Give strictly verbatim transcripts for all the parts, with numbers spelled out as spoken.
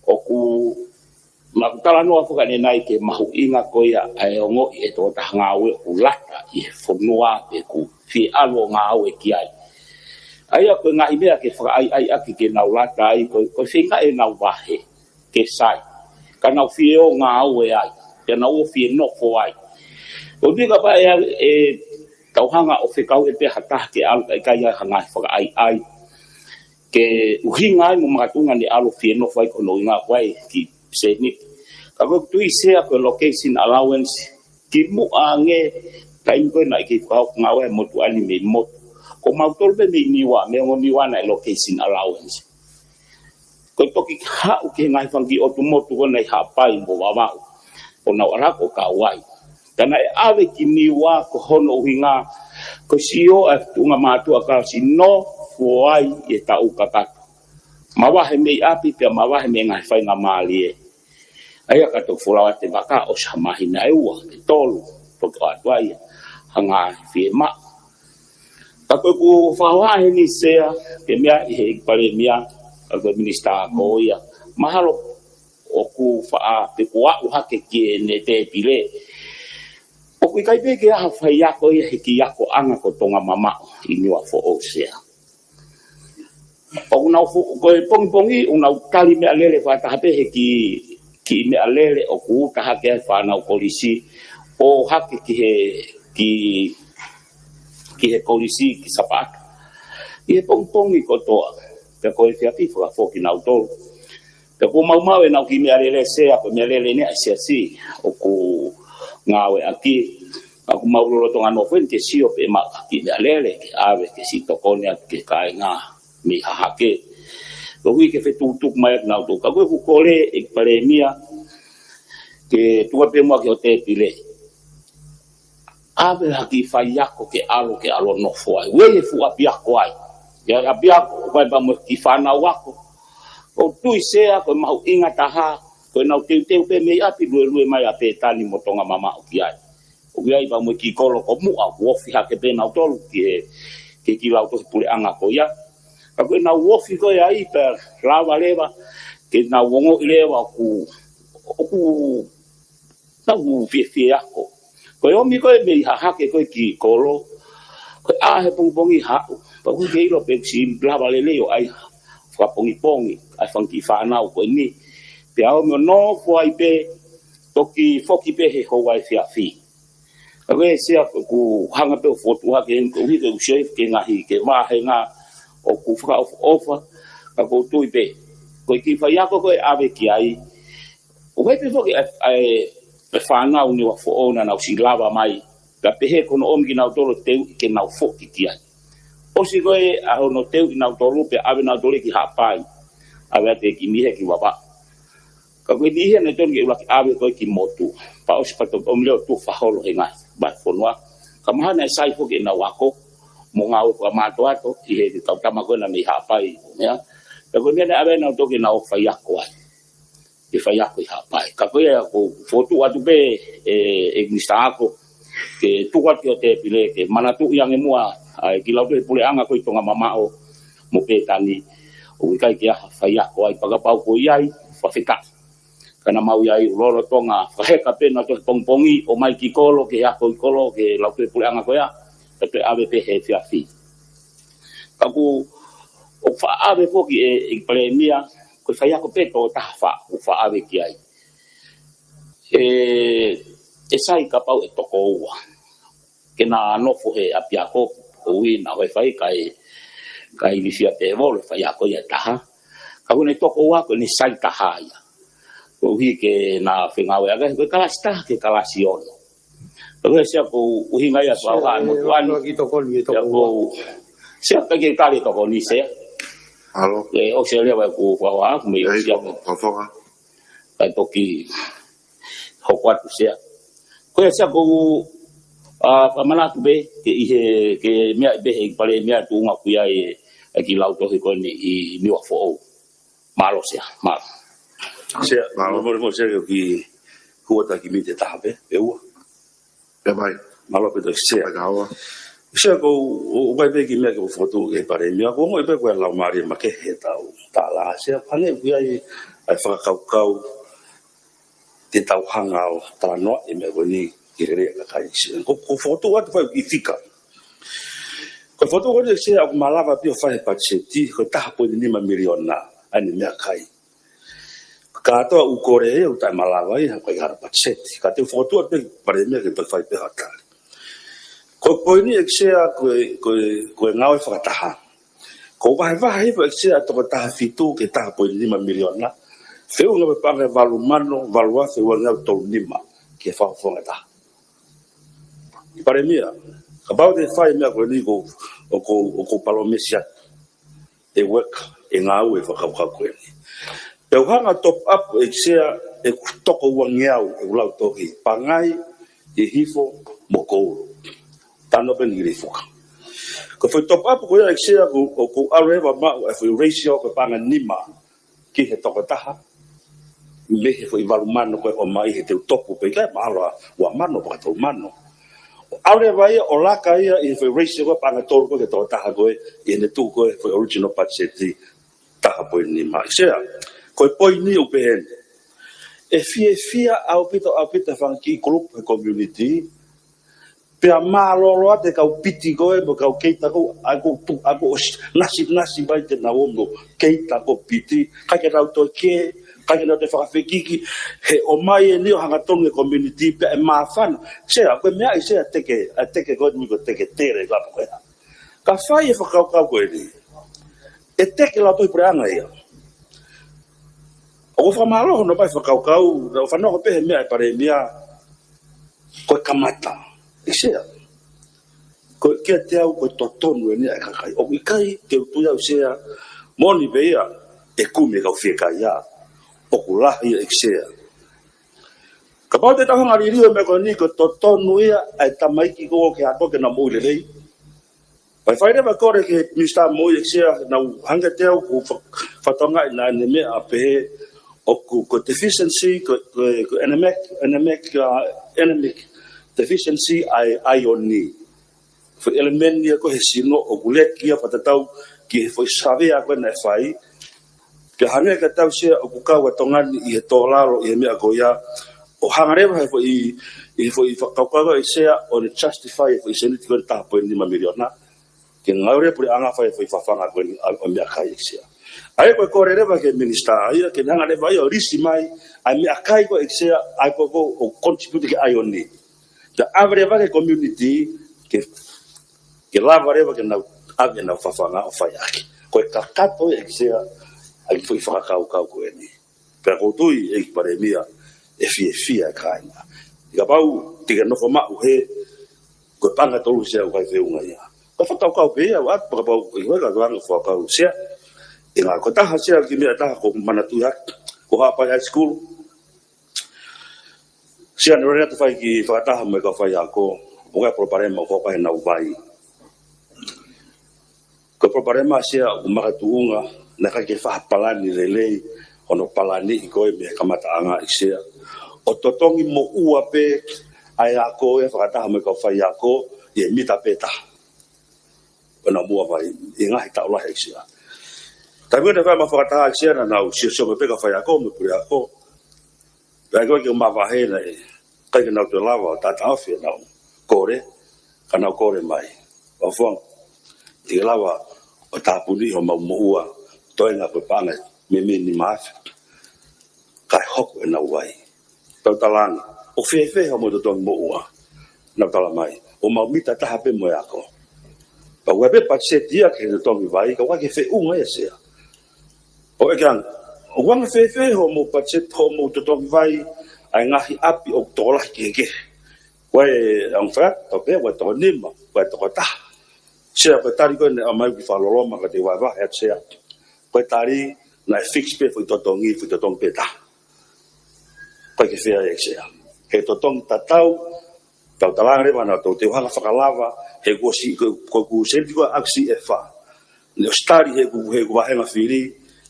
ʻOku, ma ku talanoa foki ʻanenai ki he mahuʻinga ko ia ʻa e ongoʻi ʻe he tokotaha ngāue ʻoku lata ʻi he fonua pe ʻoku fie ʻalu ʻo ngāue ki ai. ʻA ia ko e ngaahi meʻa ke fakaʻaiʻaiʻaki ke nau lata ai, ko, ko e feinga ʻenau vahe ke sai. Ka nau fie ō ngāue ai, pea nau ō fie nofo ai. ʻOku ʻikai pē ʻe, ʻe tau hanga ʻo fekauʻi pē ha taha ke ʻalu kae ʻikai ai ha ngaahi fakaʻaiʻai ke ʻuhinga ai mo makatuʻunga ne ʻalu fie nofo ai ko hono ʻuhinga ko e kiʻi sēniti. Ka ko e tui Sea ko e location allowance kimuʻa ange, taimi ko ē naʻe kei fakahoko ngāue ai motuʻa ni mei motu. Ko mautolu pē mei Niua, mei ongo Niua naʻe location allowance. Ko e toki haʻu ki he ngaahi fanga kiʻi ʻotu motu ko ē naʻe ʻi Haʻapai mo Vavaʻu, ʻo nau ʻalu ʻo kau ai. Ka naʻe ʻave ki Niua ko hono ʻuhinga, ko e sio ʻa e tuʻunga mātuʻa ka sino fuo ai ʻi he taʻu kakato. Mavahe mei ʻapi pea mavahe mei he ngaahi faingamālie. ʻA ia ka toki folau atu e vaka ʻosi ha māhina ʻe ua pe tolu, toki ʻoatu ai ha ngaahi fiemaʻu. Ka ko ʻeku fakahā heni Sea, ke meaʻi he ʻEiki Palēmia, ka ko e Minisitā ko ia. Mahalo ʻoku faʻa pe kuo aʻu hake ki heʻene tēpile. ʻOku ʻikai pē ke ʻi ai ha faiako ia he kiʻi akoʻanga ko Tonga Mamaʻo ʻi Niuafoʻou Sea. ʻOku nau fo-, ko e pongipongi, ʻoku nau tali meʻalele fakataha pē he kiʻi, kiʻi meʻalele ʻoku uta hake ai fānau kolisi, ō hake ki he, ki, ki he kolisi ki Sapato. ʻI he pongipongi kotoa, pea ko e efiafi fakafoki nautolu. Pea kuo maumau ʻenau kiʻi meʻalele Sea, ko e meʻalele ni ʻa e siasi ʻoku ngāueʻaki. Ka ʻoku mau lolotonga nofo eni ke sio pe maʻu ha kiʻi meʻalele ke ʻave ke siʻi tokoni atu ki he kāinga mei Hahake. Koeʻuhi ke fetukutuku mai atu nautolu. Ka ko ʻeku kole ʻEiki Palēmia, ke tuku pē muʻa ki ho tēpile. ʻAve ha kiʻi faiako ke ʻalu, ke ʻalu ʻo nofo ai. ʻOku ʻi ai e fuʻu ʻapiako ai. ʻI ai e ʻapiako, ʻoku ʻi ai pea mo e kiʻi fānau ako. ʻOku ou tui Sea, ko e mahuʻinga taha, ko ʻenau teuteu pē mei ʻapi luelue mai ʻa Pētani mo Tonga Mamaʻo ki ai. ʻOku ʻi ai pea mo e kiʻi kolo ko Muʻa, ʻoku ofi hake pē nautolu ki he, ki he kiʻi lautohi puleʻanga ko ia. Ka ko ʻenau ofi ko ia ai pea lava leva ke nau ongoʻi leva ʻoku, ʻoku nau fiefia ako. Ko e ō mai ko ē mei Hahake ko ē ki kolo, ko e ʻā he pongipongi haʻu, pea ʻoku ke ʻilo pe ʻoku siʻi lava lelei ʻo ʻai fakapongipongi ʻa e fanga kiʻi fānau ko eni. Pea ō mai ʻo nofo ai pē, toki foki pē he houa efiafi. Ka ko e Sea ʻoku hanga pē ʻo fotu hake heni koeʻuhi ke u sio ki he ngaahi, ki he vāhenga ʻoku fakaʻofoʻofa, ka ʻoku ou tui pē ko e kiʻi faiako ko ē ʻave ki ai, ʻoku ʻi ai pē foki ʻa e, ʻa e, ʻa e fānau Niuafoʻou naʻa nau siʻi lava mai, pea pehē ko hono ʻomi kinautolu ʻo teuʻi ke nau foki ki ai. ʻOsi ko ē ʻa hono teuʻi nautolu pea ʻave nautolu ki Haʻapai, ʻave atu e kiʻi niʻihi ki Vavaʻu. Ka ko e niʻihi ia naʻe tonu ke ʻuluaki ʻave ko ē ki motu, pea ʻosi pea toki ʻomi leva ʻo tuʻu fakaholo he ngaahi vahefonua. Ka mahalo naʻe sai foki ʻenau ako mo ngāue fakamātoato ʻi he kau tama ko ē naʻe mei Haʻapai mo meʻa. Pea ko e meʻa naʻe ʻave nautolu ke nau faiako ai. Ke faiako ʻi Haʻapai. Ka ko ia ʻoku ou fotu atu pē ʻe, ʻe Minisitā Ako, ke tuku atu ki ho tēpile, ke manatuʻi ange muʻa ʻa e kiʻi lautohi puleʻanga ko ē ʻi Tonga Mamaʻo mo Pētani, ʻoku ʻikai ke ʻi ai ha faiako ai, pea kapau ʻoku ʻi ai, fakafetaʻi. Ka naʻa mau ʻi ai ʻo lolotonga fakaheka pē nautolu he pongipongi, ō mai ki kolo, ki he ako ʻi kolo, ki he lautohi puleʻanga ko ia, ka toe ʻave pē he efiafi. Ka ʻoku, ʻoku faʻa ʻave foki ʻe, ʻEiki Palēmia, ko e faiako pē toko taha fā ʻoku faʻa ʻave ki ai. ʻE, ʻe sai kapau ʻe toko ua. Ke na nofo he ʻapiako, koeʻuhi naʻa ʻoku fai kae, kae ilifia pē ʻe Volo e faiako ia ʻe taha. Ka ko ʻene toko ua ko ʻene sai taha ia. Koeʻuhi ke na fengāueʻaki, ko e kalasi taha ki he kalasi ono. Ka ko e Sea ko e ʻuhinga ia ʻoku ou ʻai atu ʻa e motuʻa ni. Sea ko e ʻuhinga ia ʻoku ou ʻai atu ʻa e motuʻa ni. Sea, ke ke kale tokoni Sea. Alo. ʻE, ʻosi leva ʻeku fakahā, me ʻosi ʻeku fakahā. Kae toki hoko atu Sea. Ko ia Sea ʻoku ou, ʻa, fakamanatu pē, ke ʻi he, ke meaʻi pē he ʻEiki Palēmia tuʻunga ʻoku ʻi ai e, e kiʻi lautohi ko eni ʻi Niuafoʻou. Mālō Sea, mālō. Sea, mālō. Mole mo Sea ke u kiʻi hū atu ha kiʻi miniti ʻe taha pē, pe ua. Pea mai. Mālō pē Sea. Sea ʻoku ou, ʻoku ʻi ai pē kiʻi meʻa ke u fokotuʻu ki he Palēmia, ʻoku ou ongoʻi pē ko e laumālie makehe ʻetau tala Sea, hangē ʻoku ʻi ai ʻa e fakakaukau te tau hanga ʻo talanoaʻi e meʻa ko eni ki he lelei ʻa e kakai ʻEiki Sea. Ko, ko e fokotuʻu atu fai ki he fika. Ko e fokotuʻu ko eni ʻEiki Sea ʻoku malava pē ʻo fai he patiseti, ko e taha poini nima miliona ʻa ʻene meʻakai. Kātoa ʻoku kole ia ʻoku taʻemalava ia, ʻoku ʻikai ha patiseti. Ka te u fokotuʻu atu pē ki he Palēmia ke toe fai pē ha tali. Ko e poini ʻEiki Sea ko e, ko e, ko e ngāue fakataha. Ko e vahevahe hifo ʻEiki Sea ʻa e toko taha fitu ki he taha poini nima miliona. Feʻunga mo e paʻanga ʻe valu mano, valu afe uangeau tolu nima ki he fakafofonga ʻe taha. ʻEiki Palēmia, kapau te fai e meʻa ko eni ʻoku, ʻoku, ʻoku palōmesi atu, ʻe work, ʻe ngāue e fakakaukau ko eni. Pea u hanga top up ʻEiki Sea ʻeku toko uangeau ʻeku lautohi. Pangai, Hihifo mo Koulu. Tano pē ni ki Lifuka. Ko e foʻi top up ko ia ʻEiki Sea ʻoku, ʻoku ou ʻalu leva ʻo maʻu e foʻi ratio ko e paʻanga nima ki he toko taha. Mei he foʻi valu mano ko ē ʻomai he te u topu pē ʻikai, mahalo ʻe ua mano, pea tolu mano. ʻO ʻalu leva ia ʻo laka ia ʻi he foʻi ratio ko e paʻanga tolu ko ē ki he toko taha ko ē, ʻi heʻene tuʻu ko ē foʻi original budget taha poini nima ʻEiki Sea. Ko e poini ʻoku pehē ni. ʻE fiefia ʻaupito, ʻaupito e fanga kiʻi kulupu he community. Pea mālōlō atu e kau piti ko ē, mo e kau keita ko ē, ʻa ē ʻoku tu-, ʻa ē ʻoku ʻosi nasinasi mai te nau ō mo e keita ko ē piti, ʻikai ke nau toe kē, ʻikai ke nau toe fakafekiki, he ʻomai eni ʻo hangatonu e community pea ʻe māfana. Sea, ko e meʻa ʻEiki Sea teke, ʻa e teke ko ē ʻoku ui ko e teke tele, ka ko e hā. Ka fai e fakakaukau ko eni. ʻE teke e Lautohi Puleʻanga ia. ʻOku ou fakamālō hono ʻomai e fakakaukau, naʻa ku fanongo pē he meʻa ʻa e Palēmia, ko e kamata, ʻEiki Sea. Ko e kiate au, ko e totonu eni ʻa e kakai. ʻOku ʻikai ke u tui au Sea, moʻoni pē ia, ʻe kumi e kau fiekaia. ʻOku lahi ia ʻEiki Sea. Kapau te tau hanga ʻo liliu e meʻa ko eni, ko e totonu ia ʻa e tamaiki ko ē ʻoku ke ako ke nau moʻui lelei. Pea fai leva e kole ki he Minisitā Moʻui ʻEiki Sea, naʻa ku hanga ʻe au ʻoku fa-, fakatokangaʻi naʻa ne meʻa pehē ʻoku ko e deficiency, ko e, ko e, ko e anemic, anemic, uh, anemic deficiency ʻa e ʻaioni. Foʻi ʻelemēniti ia ko ē he sino ʻoku leki ia fakatatau ki he foʻi savea ko ē naʻe fai, pea hangē kiate au Sea ʻoku kau ʻa Tonga ni ʻi he tō lalo ʻi he meʻa ko ia, ʻo hanga leva he foʻi, ʻi he foʻi fakakaukau ʻEiki Sea ʻo ne justify e foʻi sēniti ko ē taha poini nima miliona. Ke ngāue leva e puleʻanga ʻo fai e foʻi fafanga ko eni ʻa e, ʻo e meʻakai ʻEiki Sea. ʻA ia ko e kole leva ki he Minisitā ia, ke ne hanga leva ia ʻo lisi mai ʻa e meʻakai ko ē ʻEiki Sea, ʻa ē ko ē ʻoku, ʻoku contribute ki he ʻaioni. Pea ʻave leva ki he community, ke ke lava leva ke nau, ʻave ʻenau fafanga ʻo fai ʻaki. Ko e kakato ʻEiki Sea, ʻa e foʻi fakakaukau ko eni. Pea ʻoku ou tui ʻEiki Palēmia, ʻe fiefia e kāinga. Kapau te ke nofo maʻu he, ko e paʻanga ʻe tolu Sea ʻoku ʻikai feʻunga ia. Ko e fakakaukau pē ia, ʻoatu pē kapau, ʻi he ka tuanga fakakaukau Sea. ʻI he ngaahi ko e taha Sea ki he meʻa ʻe taha ʻoku ou manatuʻi ʻaki, ko Haʻapai High School. Sea, naʻe lele atu fai ki fakataha mo e kau faiako, ʻoku ʻi ai e palopalema ʻoku hoko ai ʻenau vai. Ko e palopalema Sea ʻoku makatuʻunga, naʻe ʻikai ke fai ha palani lelei, hono palaniʻi ko ē mei he kamataʻanga ʻEiki Sea. ʻO totongi moʻua pē, ʻa e ako ʻe fakataha mo e kau faiako, ʻi he mita pē taha. ʻO ʻenau moʻua vai, ʻi he ngaahi taʻu lahi ʻEiki Sea. Taimi ko ē naʻe fai ʻemau fakataha ʻEiki Sea naʻa nau siosio mai pē kau faiako mo e puleako. Pea ʻikai ke u mavahe naʻe ʻikai ke nau toe lava ʻo taʻotaʻofi ʻenau kole, ka nau kole mai. Fakafofonga, te ke lava ʻo tāpuni homau moʻua, toenga ko e paʻanga ʻe meimei nima afe. Kae hoko ʻenau vai. Tau talaange, ʻoku fēfē hoʻomou totongi moʻua? Nau tala mai, ʻoku mau mita taha pē mo e ako. Pea ʻoku ʻi ai pē patiseti ia ki he totongi vai, ka ʻoku ʻikai ke feʻunga ia Sea. ʻOku ʻeke ange, ʻoku anga fēfē hoʻomou patiseti, hoʻomou totongi vai, ʻa e ngaahi ʻapi ʻoku tokolahi kehekehe. Ko e ʻaonga fea, tau pehē, ko e toko nima, ko e toko taha. Sea, ko e tali ko ē naʻe ʻomai ki Fakaloloma, ka te u vahevahe atu Sea. Ko e tali, naʻe fix pē foʻi totongi, foʻi totongi pē taha. ʻIkai ke fea ia ʻEiki Sea. He totongi tatau, tau talaange leva naʻa tau te u hanga ʻo fakalava, he kuo ʻosi, ko, ko, ko e sēniti ko ē ʻaʻaku Sea. Naʻe ʻosi tali he ʻeku, he ʻeku vāhenga fili,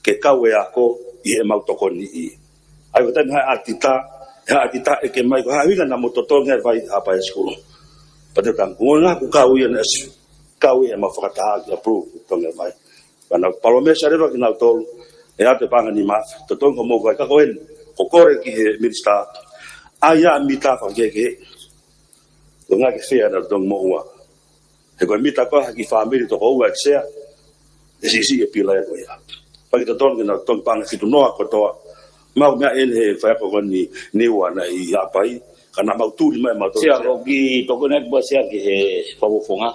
ke kau e ako ʻi heʻemau tokoniʻi. ʻA ia ko e taimi haʻu e ʻatita, he ʻatita ʻeke mai ko e hā e ʻuhinga naʻa mou totongi ai e vai Haʻapai High School. Pea te u talaange, ko e ʻuhinga kuo kau ia naʻe ʻosi kau ia ʻemau fakataha ke approve, totongi e vai. Pea naʻa ku palōmesi leva kinautolu, ʻE ʻatu e paʻanga ni mā, totongi ko mou kai ka ko eni, ko kore ki he minisitā, ʻai ʻa e mita fakakehekehe, ko e ngaahi ke fea na totongi mo ua. He ko e mita ko ē ha kiʻi fāmili toko ua ʻEiki Sea, ʻe siʻisiʻi e pila ia ko ia. Pea ke totongi na totongi paʻanga fitu noa kotoa, mau meʻa eni he faiako ko eni Niua na ʻi Haʻapai, ka naʻa mau tuli mai ʻe mautolu Sea, Sea. Ko ki tokoni atu pē Sea ki he fakafofonga.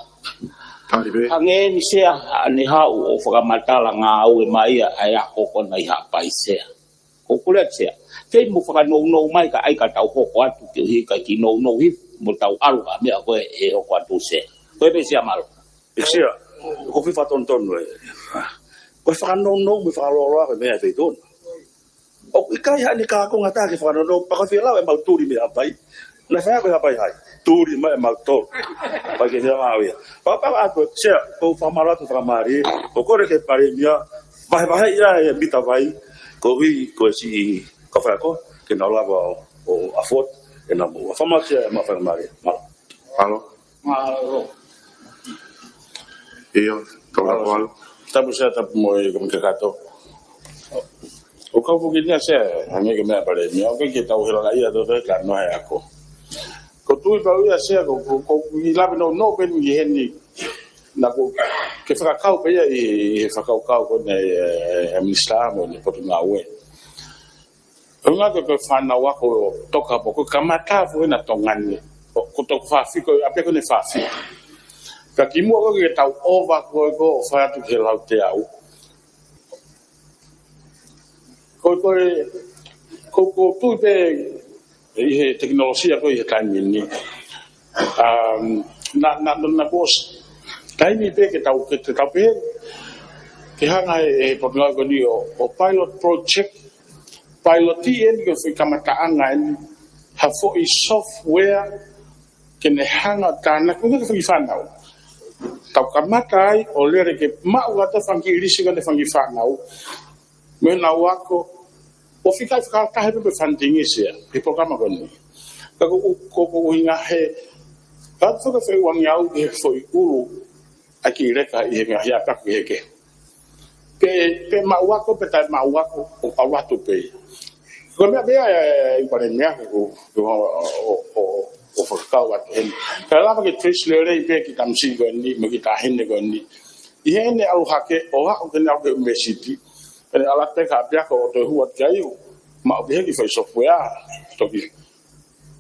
Tali pē. Hangē ni Sea, ʻa ʻene haʻu ʻo fakamatala ngāue mai ia ʻa e ako ko ena ʻi Haʻapai Sea. Ko kule atu Sea. Kei mo fakanounou mai ka ʻai ka tau hoko atu ke uhi ka ki nounou hifo mo tau ʻalu ka meʻa ko ē ʻe hoko atu Sea. Ko e pē Sea mālō. ʻEiki Sea, ko e fakatonutonu ē. Ko e fakanounou mo e fakalōloa ko e meʻa ʻe feituʻu. ʻOku ʻikai haʻane kākonga taha ke fakanounou, pea ko e fie lau ʻe mau tuli mei Haʻapai. Naʻe fai ko ē Haʻapai hai. Tuli mai ʻe mautolu. Pea ke fie mau ia. Pea pea atu, Sea, ko e fakamālō atu fakamālie. Ko e kole ki he Palēmia, vahevahe ia e mita vai, koeʻuhi ko e siʻi kau faiako, ke nau lava ʻo, ʻo afford, ʻenau moʻua. Fakamālō Sea, mo e fakamālie. Mālō. Mālō. Mālō. ʻIo, tau Mālō. Tapu ʻalu. Tapu Sea, tapu mo e kōmiti kakato. ʻOku ou foki ni ʻa Sea, hangē ko e meʻa Palēmia, ʻoku ʻikai ke tau hela ia tō tō ka noa he ako. Ko e tui pau ia Sea, ko, ko, ko e lave nounou pē ni ki heni, naʻa ko e ke fakakau pē ia ʻi he fakakaukau ko ena ʻa e, ʻa e minisitā mo ʻene potungāue. ʻUhinga ko e, ko e fānau ako ʻo Tonga pē ko e kamata foki ena Tonga ni. Ko, ko e toko fā fitu, ʻa pē ko ena fā fitu. Ka kimuʻa ko ē ke tau ʻova ko ē ko ē ʻo fai atu ki he lau teau. Ko e, ko e, ko, ko e tui pē ʻi he tekinolosia ko ē ʻi he taimi ni. Um, naʻa, naʻa, naʻa, naʻa kuo ʻosi taimi pē ke tau, ke, ke tau pehē, ke hanga ʻe he, he potungāue ko eni ʻo, ʻo pilot project, pilot ʻi heni ko e foʻi kamataʻanga eni, ha foʻi software, ke ne hanga ʻo tānaki, ʻo ke foʻi fānau. Tau kamata ai, ʻo lele ke maʻu atu e fanga kiʻi lisi ko ena e fanga kiʻi fānau. Mo ʻenau ako, ʻo fika ʻi he fakataha pē mo e funding Sea, ʻi he polokalama ko eni. Ka ko, ko, ko e ʻuhinga he, ka ko e foʻi uangeau ki he foʻi ʻulu, ʻa e kiʻi leka ʻi he ngaahi ʻapiako kehekehe. Pe, pe maʻu ako, pe taʻe maʻu ako, ʻo ʻalu atu pē. Ko e meʻa pē ia, ʻe, ʻe, ʻe, Palēmia, ko, ko, ʻo, ʻo, ʻo, ʻo fakakau atu heni. Ka lava ke trace lelei pē ki he tamasiʻi ko eni, mo e kiʻi taʻahine ko eni. ʻI heʻene ʻalu hake, ʻo aʻu ke ne aʻu ki he ʻunivēsiti, ke ne ʻalu atu ki he ʻapiako ʻo toe hū atu ki ai ʻo maʻu pē he kiʻi foʻi software, toki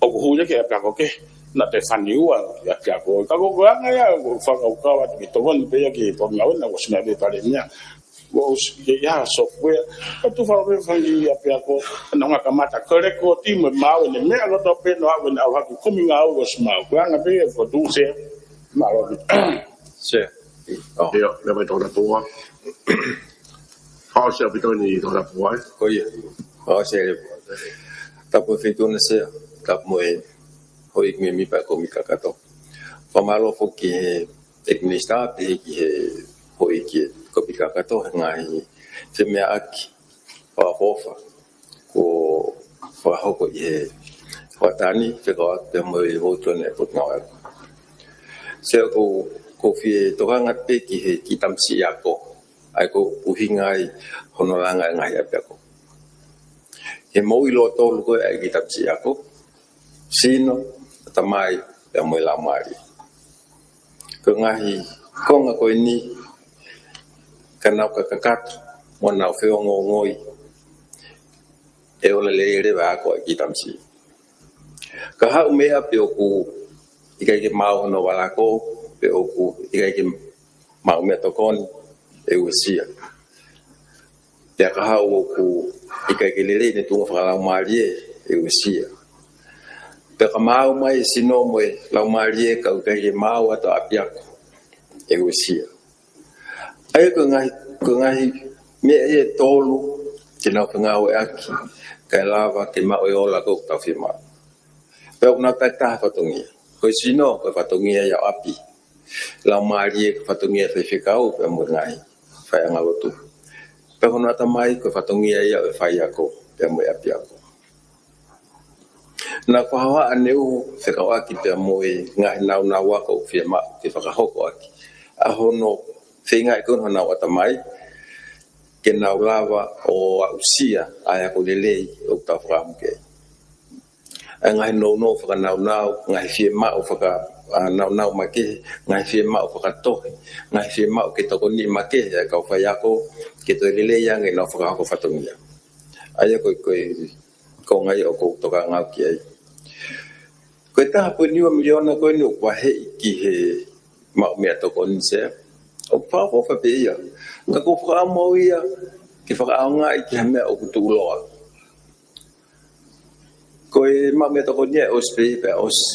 ʻoku hū ia ki he ʻapiako kehe, naʻa toe fani ua ki he ʻapiako. Ka ko e anga ia, ʻoku ou fakakaukau atu ke tokoni pē ia ki he potungāue naʻa kuo ʻosi meʻa pē Palēmia. Kuo ʻosi ke ʻi ai ha software, ʻo tufa pē fanga kiʻi ʻapiako, naʻa nau kamata, ko e lēkooti mo e maʻu ʻene meʻa kotoa pē naʻa nau ʻalu hake, kumi ngāue ʻosi maʻu. Ko e anga pē ia, ko e tuʻu Sea, mālō. Sea. ʻIo, meʻa mai Tongatapu ua. Fao Sea ʻaupito ni Tongatapu ua, ē? Ko ia. Fao Sea le. Tapu e feituʻu na Sea, tapu mo e houʻeiki mēmipa e kōmiti kakato. Fakamālō foki ki he ʻEiki Minisitā, pehē ki he houʻeiki e kōmiti kakato, he ngaahi femeʻaʻaki fakaʻofoʻofa kuo fakahoko ʻi he hoʻatā ni, fekauʻaki pea mo e houʻeiki ʻo e potungāue ako. Sea, ʻoku ou, ʻoku ou fie tokanga pē ki he kiʻi tamasiʻi ako, ʻa ia ʻoku ʻuhinga ai hono langa e ngaahi ʻapiako. He moʻui lōtolu ko ē ʻa e kiʻi tamasiʻi ako, sino, ʻatamai, pea mo e laumālie. Ko e ngaahi konga ko eni, ka nau ka kakato, mo nau feongoongoi, ʻe ola lelei leva e ako ʻa e kiʻi tamasiʻi. Ka haʻu meʻa pe ʻoku ʻikai ke maʻu hono vala ako, pe ʻoku ʻikai ke maʻu meʻatokoni, ʻe uesia. Pea ka haʻu ʻoku ʻikai ke lelei ʻene tuʻunga fakalaumālie, ʻe uesia. Pea ka maʻu mai e sino mo e laumālie ka ʻoku ʻikai ke maʻu ʻa e ʻapiako, ʻe uesia. ʻA ia ko e ngaahi, ko e ngaahi meʻa ia ʻe tolu ke nau fengāueʻaki, kae lava ke maʻu e ola ʻoku tau fiemaʻu. Pea ʻoku nau taki taha fatongia. Ko e sino, ko e fatongia ia ʻo ʻapi. Laumālie ko e fatongia faifekau, pea mo e ngaahi faiʻanga lotu. Pea ko hono ʻatamai, ko e fatongia ia ʻo e faiako, pea mo e ʻapiako. Naʻa ku hohaʻa ʻaneuhu fekauʻaki pea mo e ngaahi nāunau ako ʻoku fiemaʻu ke fakahoko ʻaki ʻa hono feingaʻi ko ē honau ʻatamai ke nau lava ʻo aʻusia ʻa e ako lelei ʻoku tau fakaʻamu ki ai. ʻA e ngaahi nounou fakanaunau, ngaahi fiemaʻu faka-, ʻa, naunau makehe, ngaahi fiemaʻu fakatohi, ngaahi fiemaʻu ke tokoniʻi makehe ʻa e kau faiako, ke toe lelei ange ʻenau fakahoko fatongia. ʻA ia ko e, ko e, ko e ngaahi ʻoku ou tokanga au ki ai. Ko e taha poini ua miliona ko eni ʻoku vaheʻi ki he maʻu meʻatokoni, Sea. ʻOku fakaʻofoʻofa pē ia. Ka ʻoku ou fakaʻamu au ia ke fakaʻaongaʻi ki ha meʻa ʻoku tuʻuloa. Ko e maʻu meʻatokoni ia ʻosi pē, pea ʻosi.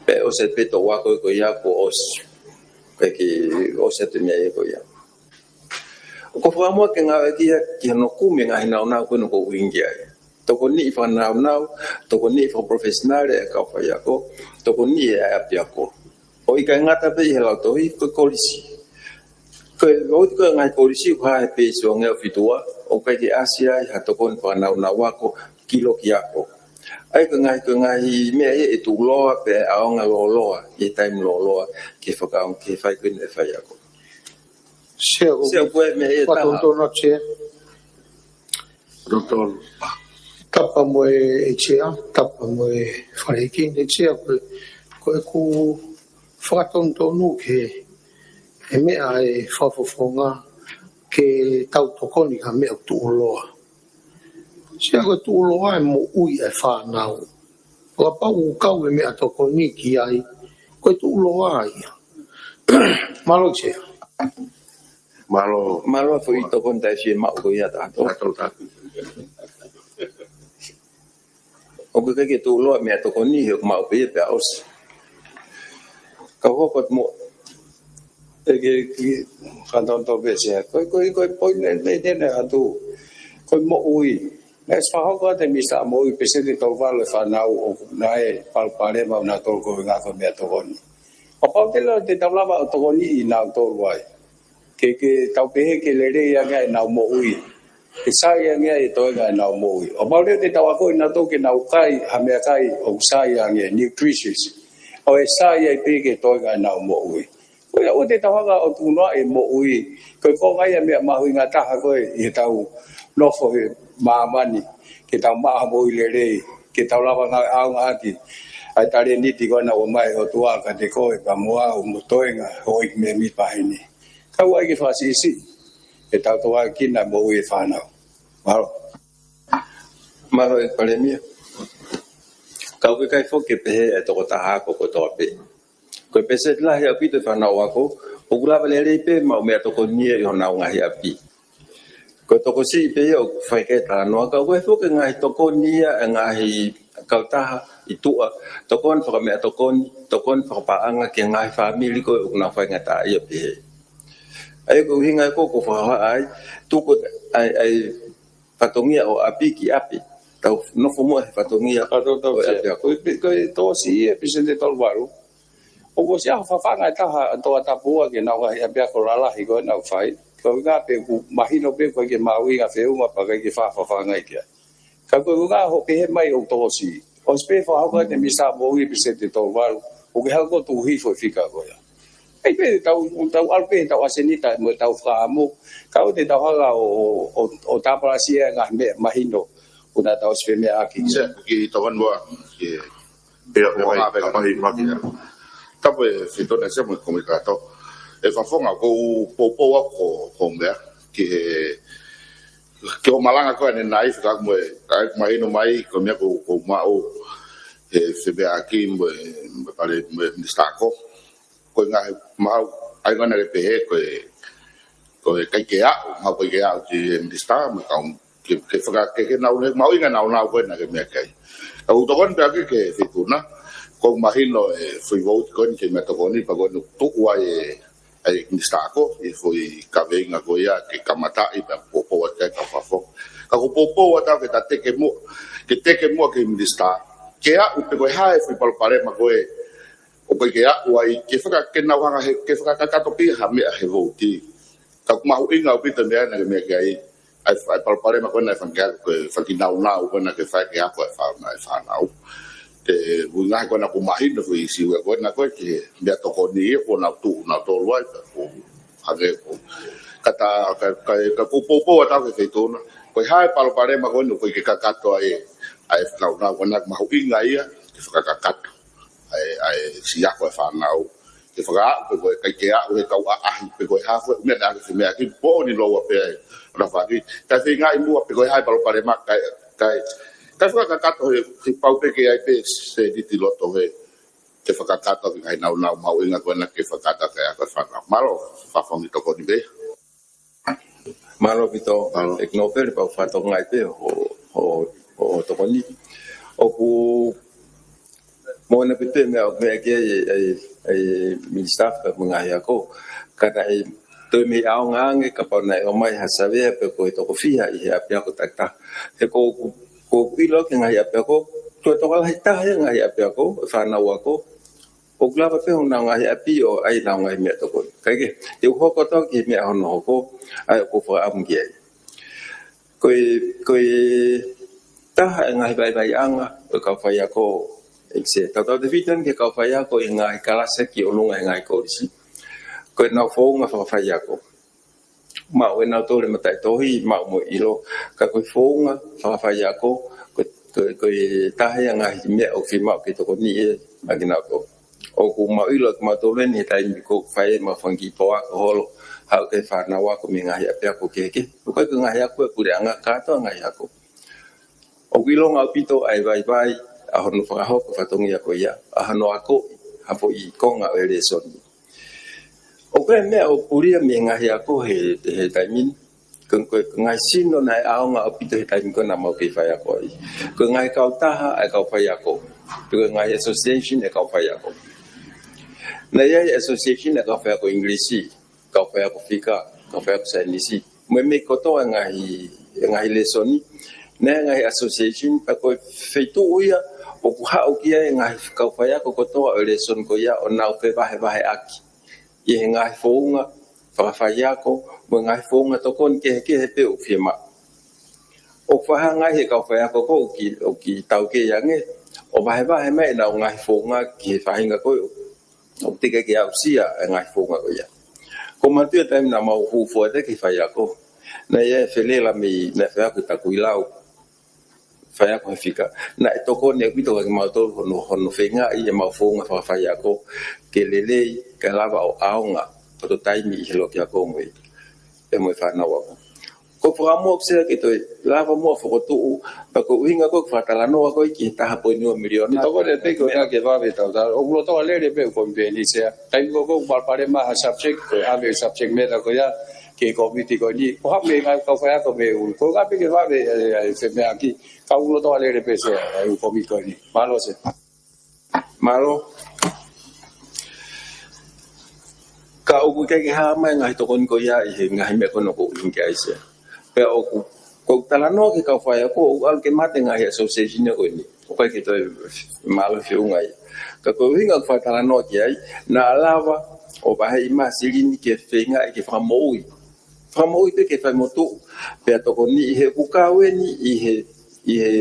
Pea ʻosi pē toʻu ako ko ia kuo ʻosi. Ko e kiʻi ʻosi atu meʻa ia ko ia. ʻOku ou fakaʻamu au ke ngāueʻaki ia ki hono kumi e ngaahi naunau ko eni ʻoku ou ʻuhinga ki ai. Tokoniʻi fakanaunau, tokoniʻi fakaprofesionale e kau faiako, tokoniʻi e ʻapiako. ʻO ʻikai ngata pē ʻi he lautohi, ko e kolisi. Ko e, ʻoku ʻi ai e ngaahi kolisi ʻoku hā he peisi ʻo ngeau fitua, ʻoku ʻikai ke ʻasi ai ha tokoni fakanaunau ako, ki loki ako. ʻA ia ko e ngaahi, ko e ngaahi meʻa ia ʻe tuʻuloa pea ʻaonga lōloa, ʻi he taimi lōloa, ke fakaʻaongaʻi, ke fai ko eni e faiako. Sea, ko e meʻa ia ʻe taha. Tapa mo e Sea, tapa mo e Faleiki, ne Sea, ko e, ko ʻeku fakatonutonu ki he meʻa ʻa e fakafofonga ke tau tokoni ki ha meʻa ʻoku tuʻuloa. Sea, ko e tuʻuloa e moʻui e fānau. Kapau ʻoku kau e meʻatokoni ki ai, ko e tuʻuloa ia. Mālō, Sea. Mālō. Mālō foʻi tokoni taʻefiemaʻu ko ia ʻa tautolu. ʻOku ʻikai ke tuʻuloa meʻatokoni he ʻoku maʻu pē ia pea ʻosi. Ka hoko atu mo e kiʻi, kiʻi fakatonutonu pē, Sea. Ko e, ko e, ko e poini ʻe, ʻe, ʻe, ʻe atu. Ko e moʻui. Naʻe ʻosi fakahoko atu ʻe he Minisitā Moʻui, peseti ʻe tolu valu e fānau ʻoku nau palopalema ʻoku nau toloi ko e ngaahi meʻatokoni. Kapau te lava, te tau lava ʻo tokoniʻi nautolu ai. Ke, ke tau pehē ke lelei ange ʻenau moʻui. Ke sai ange e toenga ʻenau moʻui. Kapau leva te tau akoʻi nautolu ke nau kai ha meʻakai ʻoku sai ange, nutritious. ʻO ʻe sai ai pē ke toenga ʻenau moʻui. Ko ia ʻoua te tau hanga ʻo tukunoaʻi e moʻui. Ko e konga ia e meʻa mahuʻinga taha ko ē ʻi heʻetau nofo he māmani. Ke tau maʻu ha moʻui lelei. Ke tau lava ngāueʻaki ʻa e talēniti ko ena ʻoku ʻomai ʻe he ʻOtua kiate koe pea mo au mo e toenga ʻo e kiʻi mēmipa heni. Ka ʻoua ʻe fakasiʻisiʻi ʻetau tokanga ki he moʻui e fānau. Mālō. Mālō e Palēmia. Ka ʻoku ʻikai foki ke pehē ʻe he tokotaha ako kotoa pē. Ko e peseti lahi ʻaupito e fānau ako, ʻoku lava lelei pē maʻu meʻatokoni ia ʻi honau ngaahi ʻapi. Ko e tokosiʻi pē ia ʻoku fai ki ai e talanoa, ka ʻoku ʻi ai foki e ngaahi tokoni ia ʻa e ngaahi kautaha ʻi tuʻa, tokoni fakameʻatokoni, tokoni fakapaʻanga ki he ngaahi fāmili ko ē ʻoku nau faingataʻaʻia pehē. ʻA ia ko e ʻuhinga ia ʻoku ou fakahā ai, tuku ʻa e, ʻa e fatongia ʻo ʻapi ki ʻapi. Tau nofo muʻa he fatongia ʻo e ʻapiako. Ko e, ko e tokosiʻi e peseti ʻe tolu valu. ʻOku ʻosi ʻi ai ha fafaʻanga ʻe taha ʻa Tongatapu ua ki heʻenau ngaahi ʻapiako lalahi ko ē ʻoku nau fai. Ko e ʻuhinga pē ʻoku mahino pē ʻoku ʻikai ke mahuʻinga feʻunga pea ʻikai ke fai ha fafaʻanga ia ki ai. Ka ko e ʻuhinga hoʻo pehē mai ʻoku tokosiʻi. ʻOsi pē fakahoko atu ʻe he Minisitā Moʻui e peseti ʻe tolu valu. ʻOku ke hanga ʻo tuku hifo e fika ko ia. ʻAi pē tau, tau ʻalu pē tau ʻasenita mo tau fakaʻamu. Ka ʻoua te tau hanga ʻo, ʻo, ʻo, ʻo tāpalasia e ngaahi meʻa mahino. ʻOku tau ʻosi femeʻaʻaki. Sea, kiʻi tokoni muʻa, kiʻi Pea ko ngā peka pahi maki ia. Tapu e Fitona Sea mo e kōmiti kātoa. ʻE fakafofonga ʻoku ou poupou au ko, ko e meʻa ki he, ki hoʻo malanga ko ē ʻanenai fika mo e, ʻa ia ʻoku mahino mai ko e meʻa ʻoku, ʻoku maʻu he femeʻaʻaki mo e, mo e pale, mo e minisitā ako. Ko e ngaahi maʻu, ʻa ia ko ena ke pehē ko e, ko e ʻikai ke aʻu, maʻu ʻikai ke aʻu ki he minisitā, mo e kau, ke, ke faka-, ke, ke nau, mahuʻinga naunau ko ena ke meʻa ki ai. Ka ʻoku ou tokoni pē au ki he Fitona, ʻoku mahino e foʻi vouti ko eni ki he meʻatokoni, pea ko eni ʻoku tuʻu ai e, e minisitā ako, ʻi he foʻi kaveinga ko ia ke kamataʻi pea poupou atu ki ai ka fafo. Ka ʻoku ou poupou atu au ke ta teke muʻa, ke teke muʻa ki he minisitā, ke aʻu pe ko e hā e foʻi palopalema ko ē, ʻoku ʻikai ke aʻu ai, ke faka-, ke nau hanga he, ke fakakakato pē ha meʻa he vouti. Ka ʻoku mahuʻinga ʻaupito e meʻa naʻa ke meʻa ki ai, ʻa e, ʻa e palopalema ko ena ʻa e fanga kiʻi ako, ko e fanga kiʻi naunau ko ena ke fai ki he ako ʻa e fānau, ʻa e fānau. Ko e ʻuhinga ko ena ʻoku mahino foʻi ʻīsiu ia ko ena ko ē ki he meʻatokoni ia ʻoku nau tuʻu, nau toloi, pea ʻoku hangē ʻoku Ka ta, ka, ka, ka kuo poupou ʻa tau ke feituʻu na. Ko e hā e palopalema ko eni, ko e ke kakato ai, ʻa e nāunau ko ena, mahuʻinga ia ke fakakakato ʻa e, ʻa e siʻi ako e fānau. Ke fakaaʻu pe ko e ʻikai ke aʻu he kau ʻaʻahi pe ko e hā ko e meʻa naʻa ke meʻa ki poʻoni loa pē ai. Ona faki, ka feingaʻi muʻa pe ko e hā e palopalema, kae, kae, kae fakakakato he, he pau pē ke ʻai pē seniti loto he, ke fakakakato ki he ngaahi nāunau mahuʻinga ko ena ke fakakakato ki he ako e fānau. Mālō, fafangi tokoni pē. Mālō ʻaupito, Mālō. ʻEiki Nōpele, pea u fakatokangaʻi pē hoʻo, hoʻo, hoʻo tokoni. ʻOku moʻoni pē meʻa, meʻa ki ai, ʻa e, ʻa e Minisitā faka mo e ngaahi ako. Ka naʻe toe mei ʻaonga ange kapau naʻe ʻomai ha savea pe ko e toko fiha ʻi he ʻapiako takitaha. He ko, ko, ko ʻilo ki he ngaahi ʻapiako, ko e tokolahi taha e ngaahi ʻapiako, e fānau ako, ʻoku lava pē honau ngaahi ʻapi ʻo ʻai honau ngaahi meʻatokoni. Kae kehe, te u hoko atu ki he meʻa hono hoko, ʻa ia ʻoku ou fakaʻamu ki ai. Ko e, ko e taha e ngaahi vaivaiʻanga ʻo e kau faiako, ʻEiki Sea. Tautautefito ki he kau faiako ʻi he ngaahi kalasi ki ʻolunga he ngaahi kolisi, ko ʻenau founga fakafaiako. Maʻu ʻe nautolu e mataʻitohi, maʻu mo e ʻilo, ka ko e founga fakafaiako, ko, ko, ko e taha ia e ngaahi meʻa ʻoku fiemaʻu ke tokoniʻi ʻe kinautolu. ʻOku mau ʻilo ʻe kimautolu eni he taimi ko ē ʻoku fai ai ʻemau fanga kiʻi poako holo, haʻu ki he fānau ako mei he ngaahi ʻapiako kehekehe. ʻOku ʻikai ko e ngaahi ako ʻa e puleʻanga, kātoa e ngaahi ako. ʻOku ʻilonga ʻaupito ʻa e vaivai ʻa hono fakahoko e fatongia ko ia, ʻa hono akoʻi ha foʻi konga ʻo e lēsoni. ʻOku ʻi ai e meʻa ʻoku pulia mei he ngaahi ako he, he taimi ni. Ko, ko, ko e ngaahi sino naʻe ʻaonga ʻaupito he taimi ko ē naʻa mau kei faiako ai, ko e ngaahi kautaha ʻa e kau faiako, pe ko e ngaahi association ʻa e kau faiako. Naʻe ʻi ai e association ʻa e kau faiako ʻIngilisi, kau faiako fika, kau faiako saienisi, mo e meʻa kotoa e ngaahi, e ngaahi lēsoni. Naʻe ʻi ai e ngaahi association, pea ko e feituʻu ia ʻoku haʻu ki ai e ngaahi kau faiako kotoa ʻo e lēsoni ko ia ʻo nau fevahevaheʻaki ʻi he ngaahi founga fakafaiako mo e ngaahi founga tokoni kehekehe pē ʻoku fiemaʻu. ʻOku fakahanga ai he kau faiako ko ē ʻoku kei, ʻoku kei taukei ange ʻo vahevahe mai ʻenau ngaahi founga ki he faʻahinga ko ē ʻoku teʻeki ke aʻusia e ngaahi founga ko ia. ʻOku ou manatuʻi e taimi naʻa mau hūfua atu ki he faiako, naʻe ʻi ai e felela mei, naʻe faiako ʻi Takuilau, faiako he fika. Naʻe tokoni ʻaupito kiate kimautolu hono, hono feingaʻi ʻemau founga fakafaiako ke lelei, kae lava ʻo ʻaonga ʻi hoto taimi ʻi he loki ako mo e, pea mo e fānau ako. ʻOku ou fakaʻamu ʻEiki Sea ke toe lava muʻa ʻo fokotuʻu, pea ko e ʻuhinga ko ē ʻoku fakatalanoa ko ē ki he taha poini ua miliona. Tokoni pē ko ena ke vave tautau. ʻOku lolotonga lele pē ʻa e ʻū komipeni, Sea. Taimi ko ē ʻoku palopalema ha subject, ko e ʻave e subject matter ko ia ki he komiti ko eni. ʻO haʻu mei he kau faiako mei ʻolunga. Ko e ʻuhinga pē ke vave, ʻe, ʻe, ʻe, femeʻaʻaki. Ka ʻoku lolotonga lele pē, Sea, ʻa e ʻū komiti ko eni. Mālō, Sea. Mālō. Ka ʻoku ʻikai ke hā mai e ngaahi tokoni ko ia ʻi he ngaahi meʻa ko ena ʻoku ou ʻuhinga ki ai, Sea. Pea ʻoku, ʻoku ou talanoa ki he kau faiako, ʻoku ʻalu ke mate e ngaahi association ko eni. ʻOku ʻikai ke toe mālohi feʻunga ia. Ka ko e ʻuhinga ʻoku ou fakatalanoa ki ai, naʻa lava ʻo vaheʻi mai e silini ke feingaʻi ke fakamoʻui. Fakamoʻui pē ke fai motuʻa, pea tokoniʻi he ʻoku kau eni ʻi he, ʻi he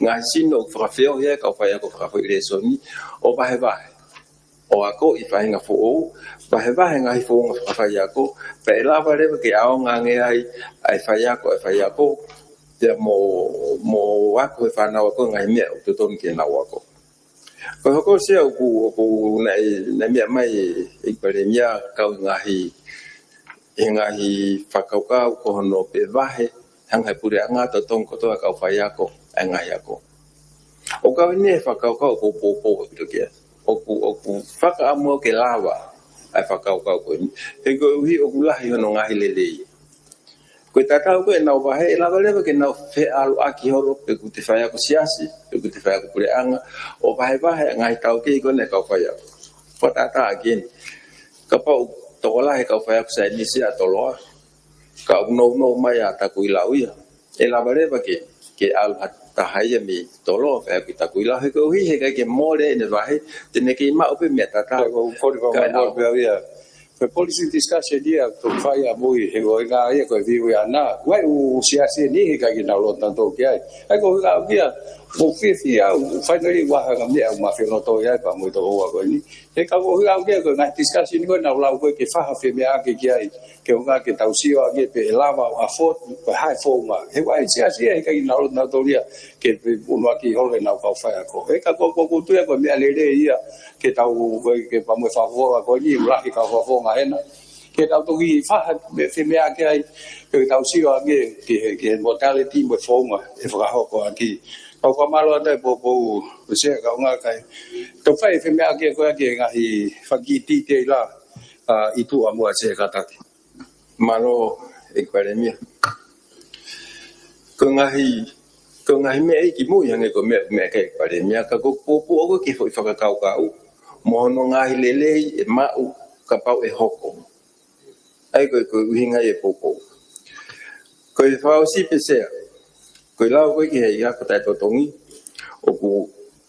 ngaahi sino ʻoku fakafeohi ai e kau faiako fakafoʻi lēsoni, ʻo vahevahe, ʻo akoʻi e faʻahinga foʻou, vahevahe e ngaahi founga fakafaiako, pea ʻe lava leva ke ʻaonga ange ai ʻa e faiako, ʻa e faiako, pea mo, mo ako e fānau ako e ngaahi meʻa ʻoku totonu ke nau ako. Ko e hoko, Sea, ʻoku, ʻoku naʻe, naʻe meʻa mai ʻEiki Palēmia kau he ngaahi, he ngaahi fakakaukau ko hono pē vahe, hanga ʻe he puleʻanga ʻo totongi kotoa e kau faiako ʻa e ngaahi ako. ʻOku kau eni he fakakaukau ʻoku ou poupou ʻaupito ki ai. ʻOku, ʻoku fakaʻamu au ke lava ʻa e fakakaukau ko eni. He koeʻuhi ʻoku lahi hono ngaahi lelei. Ko e tatau ko ē ʻenau vahe, ʻe lava leva ke nau feʻaluʻaki holo pe ʻoku te faiako siasi, pe ʻoku te faiako puleʻanga, ʻo vahevahe e ngaahi taukei ko ena e kau faiako. Fakatātā ʻaki eni. Kapau ʻoku tokolahi e kau faiako saienisi ʻa Toloa, ka ʻoku nounou mai ʻa Takuilau ia, ʻe lava leva ke, ke ʻalu ha taha ia mei Toloa ʻo faiako ʻi Takuilau, he koeʻuhi he ʻikai ke mole ʻene vahe, te ne kei maʻu pē meʻa tatau. Ko e, ko e, ko e, Kae ko e, ʻalu. Ko e policy discussion ia ʻoku fai ʻamui he ko e ngaahi ia ko e view ia na. Ko e ʻū siasi eni he ʻikai ke nau loto nautolu ki ai. ʻA ia ko e ngaahi ia, ʻoku ou fiefia au, finally, ʻoku ʻi ai ha ngaahi meʻa ʻoku ma fie loto ai pea mo e tokoua ko eni. He ka ko e ʻuhinga ʻoku ʻi ai ko e ngaahi discussion ko ē naʻa ku lau ko ē ke fai ha femeʻaʻaki ki ai, ke ʻuhinga ke tau sio ange pe ʻe lava ʻo afford, pe ko e hā e founga. He ʻoku ʻi ai e siasi ia he ʻikai ke nau, nau tōlia ke pe unu ʻaki holo ʻenau kau faiako. He ka ko, ko, ko e tui ia ko e meʻa lelei ia ke tau, ko e, ke pea mo e fakafofonga ko eni, lahi e kau fakafofonga hena. Ke tau toki fai ha meʻa, femeʻaʻaki ai, ke tau sio ange ki he, ki he modality mo e founga ʻe fakahoko ʻaki. Pea ʻoku ou fakamālō atu ai Poupou, Sea, kaungā kai. Tau fai e femeʻaʻaki ko ē ki he ngaahi fakitite ila, ʻa, ʻi tuʻa muʻa Sea, kātaki. Mālō, ʻEiki Palēmia. Ko e ngaahi, ko e ngaahi meʻa ʻi ki mui hangē ko e meʻa, meʻa ʻa e ʻEiki Palēmia, ka ko e poupou ko ē ki he foʻi fakakaukau mo hono ngaahi lelei ʻe maʻu kapau ʻe hoko. ʻA ia ko e, ko e ʻuhinga ia e poupou. Ko e fakaʻosi pē Sea, ko e lau ko ē ki he ako taʻetotongi, ʻoku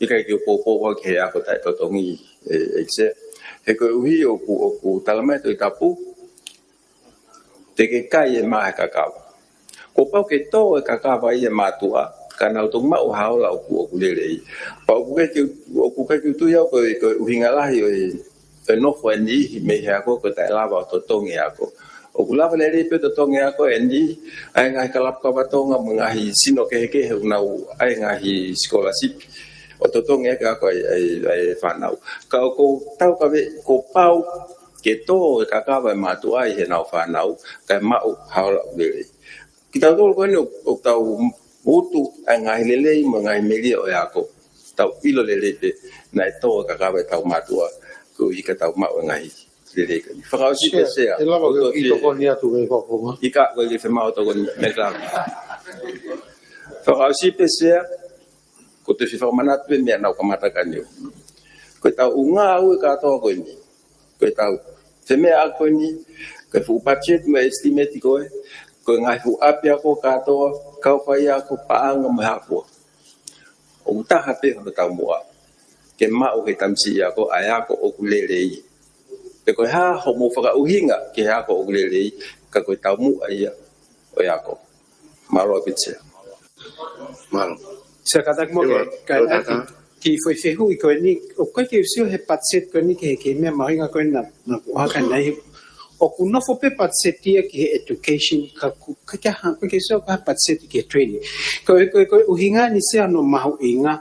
ʻikai ke u poupou au ki he ako taʻetotongi, ē, ʻEiki Sea. He koeʻuhi ʻoku, ʻoku talamai ʻe he Tohi Tapu, te ke kai e mā ʻo e kakava. Kuo pau ke tō e kakava ia ʻa e mātuʻa, ka nau toki maʻu ha ola ʻoku, ʻoku lelei. Pea ʻoku ʻikai ke, ʻoku ʻikai ke u tui au ko e, ko e ʻuhinga lahi ʻo e, ʻo e nofo ʻa e niʻihi mei he ako ko e taʻe lava ʻo totongi e ako. ʻOku lava lelei pē ʻo totongi e ako ʻa e niʻihi ʻa e ngaahi kalapu kava Tonga mo e ngaahi sino kehekehe ʻoku nau ʻai e ngaahi scholarship ʻo totongi e ako ʻa e, ʻa e, ʻa e fānau. Ka ʻoku ou taukaveʻi kuo pau ke tō e kakava ʻa e mātuʻa ʻi heʻenau fānau, kae maʻu ha ola ʻoku lelei. Kitautolu ko eni ʻoku, ʻoku tau utu ʻa e ngaahi lelei mo e ngaahi melie ʻo e ako. Tau ʻilo lelei pē naʻe tō e kakava ʻetau mātuʻa, koeʻuhi ka tau maʻu e ngaahi lelei ko eni. Fakaʻosi pē Sea, ʻe lava ke ʻoku ou tokoni atu ki he fakafofonga. ʻIkai, ʻoku ʻikai ke fiemaʻu tokoni, meʻa ka. Fakaʻosi pē Sea, ʻoku ou toe fie fakamanatu pē meʻa naʻa ku kamata ka niu. Ko ʻetau ʻū ngāue kātoa ko eni, ko ʻetau femeʻa ko eni, ko e fuʻu budget mo e estimate ko ē, ko e ngaahi fuʻu ʻapiako kātoa, kau faiako, paʻanga mo e hā fua, ʻoku taha pē hono taumuʻa, ke maʻu ʻe he tamasiʻi ako ʻa e ako ʻoku lelei. Pe ko e hā hoʻomou fakaʻuhinga ki he ako ʻoku lelei, ka ko e taumuʻa ia ʻo e ako. Mālō ʻaupito Sea. Mālō. Sea, kātaki muʻa ke, ka, ʻio, kātaki. Kiʻi foʻi fehuʻi ko eni, ʻoku ʻikai ke u sio he budget ko eni ki he, ki he meʻa mahuʻinga ko ena, naʻa ku ʻohake nai. ʻOku nofo pē budget ia ki he education, ka ʻoku ʻikai ke ha, ʻoku ʻikai ke u sio ko e hā e budget ki he training. Ko e, ko e, ko e ʻuhinga eni Sea hono mahuʻinga.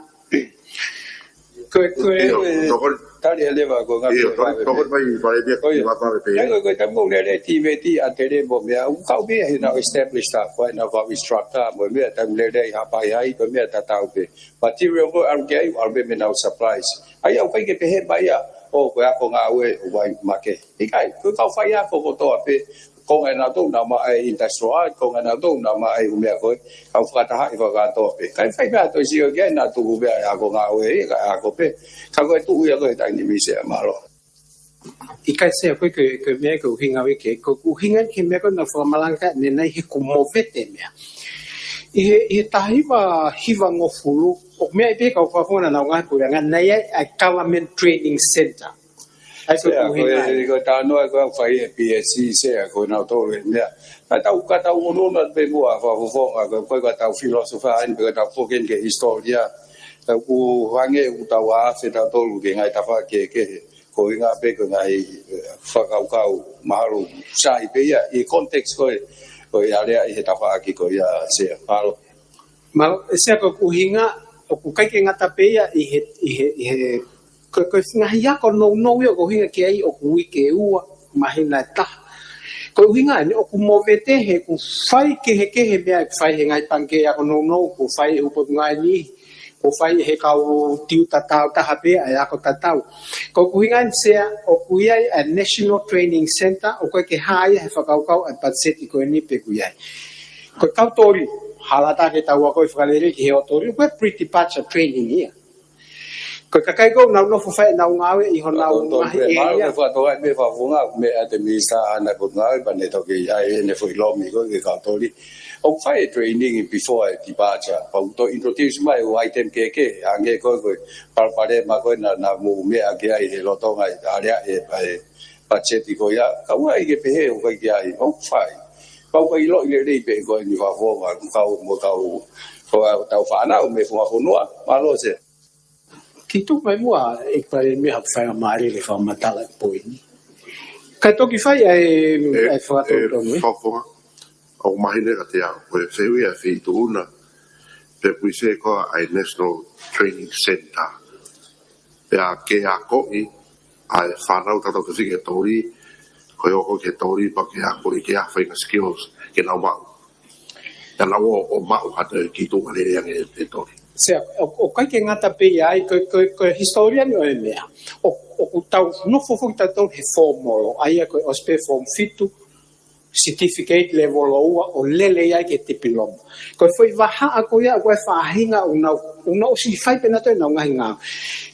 Ko e, ko e, ʻio, ko e, tokoni. Tali ʻe leva ko e ngaahi ʻio, tokoni, tokoni mai Palēmia, ʻio, ki he vavave pē. ʻIo, ko e, ko e taimi ʻoku lele e TVET ʻa Tele mo e meʻa, ʻoku kau pē ia heʻenau established staff, ko ʻenau kau instructor, mo e meʻa taimi lele ʻi Haʻapai High, ko e meʻa tatau pē. Material ko ē ʻalu ki ai, ʻalu pē mei heʻenau supplies. ʻA ia ʻoku ʻikai ke pehē mai ia, ʻo, ko e ako ngāue ʻoku ʻi ai makehe. ʻIkai, ko e kau faiako kotoa pē, konga ʻenautolu naʻa nau maʻu e industrial art, konga ʻenautolu naʻa nau maʻu e ʻū meʻa ko ē, kau fakatahaʻi fakakātoa pē. Kae fai pē ha toe sio ki ai naʻa tuku pē ʻa e ako ngāue ia, kae ako pē. Ka ko e tuʻu ia ko ē he taimi ni Sea, mālō. ʻIkai Sea, ko e, ko e, ko e meʻa ko e ʻuhinga ia ki he, ko e ʻuhinga ki he meʻa ko ē naʻa ku fakamalanga ki ai ʻanenai he kuo movete e meʻa. ʻI he, ʻi he taha hiva hiva ngofulu, ʻoku meʻa ai pē kau fakafofonga naʻa nau ngaahi puleʻanga, naʻe ʻi ai e Government Training Centre. ʻA ia ko e, Sea, ko e ʻuhinga ia, ko e talanoa ko ē ʻoku fai ʻe he PSC Sea, ko ʻenautolu e meʻa. Ka tau, ka tau ʻunuʻunu atu pē muʻa fakafofonga, ko e, ko e, ko ʻetau philosophy eni, pe ko ʻetau foki ki he hisitōlia. Tau ku hange ʻoku tau afe tautolu ki he ngaahi tafaʻaki kehekehe. Ko e ʻuhinga pē ko e ngaahi, ē, fakakaukau mahalo sai pē ia, ʻi he context ko ē, ko e aleaʻi he tafaʻaki ko ia Sea. Mālō. Mālō, ē Sea ko e ʻuhinga, ʻoku ʻikai ke ngata pē ia ʻi he, ʻi he, ʻi he, ko, ko e ngaahi ako nounou ia ʻoku ʻuhinga ki ai ʻoku uike ua, māhina ʻe taha. Ko e ʻuhinga eni ʻoku movete he ʻoku fai kehekehe meʻa ʻoku fai he ngaahi pangikē ako nounou, ʻoku fai ʻe he ʻū potungāue ni, ʻoku fai ʻe he kau tiuta taautaha pē ʻa e ako tatau. Ko e ʻuhinga eni Sea, ʻoku ʻi ai e National Training Centre, ʻoku ʻikai ke hā ia he fakakaukau ʻa e budget ko eni pe ʻoku ʻi ai. Ko e kau toli, hala atu ke tau ako ʻi fakalele ki he ʻū toli, ko e pre-departure training ia. Ko e kakai ko ē ʻoku nau nofo fai ʻenau ngāue ʻi honau ngaahi area. Mālō, ko e fakatokangaʻi pē fakafofonga, meʻa atu e Minisitā ʻa e Potungāue, pea ne toki ʻai ʻene foʻi lomi ko ē ki he kau toli. ʻOku fai e training before e departure, pea ʻoku toe introduce mai e ʻū item kehekehe, hangē ko e, ko e palopalema ko ē naʻa, naʻa mou meʻa ki ai he lolotonga e aleaʻi e, e budget ko ia, ka ʻoku ʻikai ke pehē ʻoku ʻikai ke ʻi ai, ʻoku fai. Pea ʻoku ʻikai ʻiloʻi lelei pē ko eni fakafofonga, kau mo kau, ko ʻetau fānau mei he funga fonua, mālō Sea. ʻI tuku mai muʻa ʻEiki Palēmia ha faingamālie ke fakamatala e poini. Kae toki fai ʻa e, ʻa e fakatotonu, ē? Fakafofonga, ʻoku mahino kiate au, ko e fehuʻi ʻa e feituʻu na, pe kuise ko ā ʻa e National Training Centre. Pea ke akoʻi ʻa e fānau tatau ke fika e toli, ko e ʻoku ke toli pea ke akoʻi ke ʻai ha faʻahinga skills ke nau maʻu. Ke nau ō ʻo maʻu ha toe kiʻi tuʻunga lelei ange ʻi he toli. Sea, ʻo, ʻoku ʻikai ke ngata pē ia ai, ko, ko, ko e hisitōlia eni ʻo e meʻa. ʻO, ʻoku tau nofo foki tautolu he formal, ʻa ia ko e ʻosi pē form fitu, certificate level ua ʻo lele ai ki he tipiloma. Ko e foʻi vahaʻa ko ia, ko e faʻahinga ʻoku nau, ʻoku nau ʻosi fai pē nautolu ʻenau ngaahi ngāue.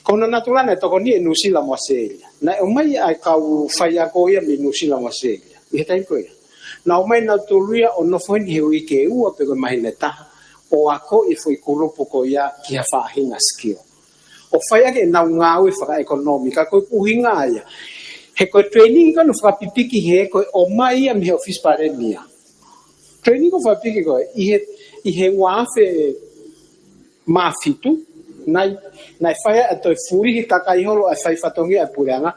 Ko hono natula naʻe tokoni ʻe Nuʻusila mo ʻAositelēlia. Naʻe ʻomai ʻa e kau faiako ia mei Nuʻusila mo ʻAositelēlia ʻi he taimi ko ia. Naʻe ʻomai nautolu ia ʻo nofo heni he uike ʻe ua pe ko e māhina ʻe taha, ʻo akoʻi e foʻi kulupu ko ia ki ha faʻahinga skill. ʻO fai ʻaki ʻenau ngāue fakaʻekonōmika, ko e ʻuhinga ia. He ko e training ko ē naʻe fakapipiki he ko e ʻomai ia mei he ʻOfisi Palēmia. Training ko ē fakapipiki ko ē, ʻi he, ʻi he ua afe mā fitu, naʻe, naʻe fai ʻa e toe fulihi kakai holo ʻa e fai fatongia ʻa e puleʻanga,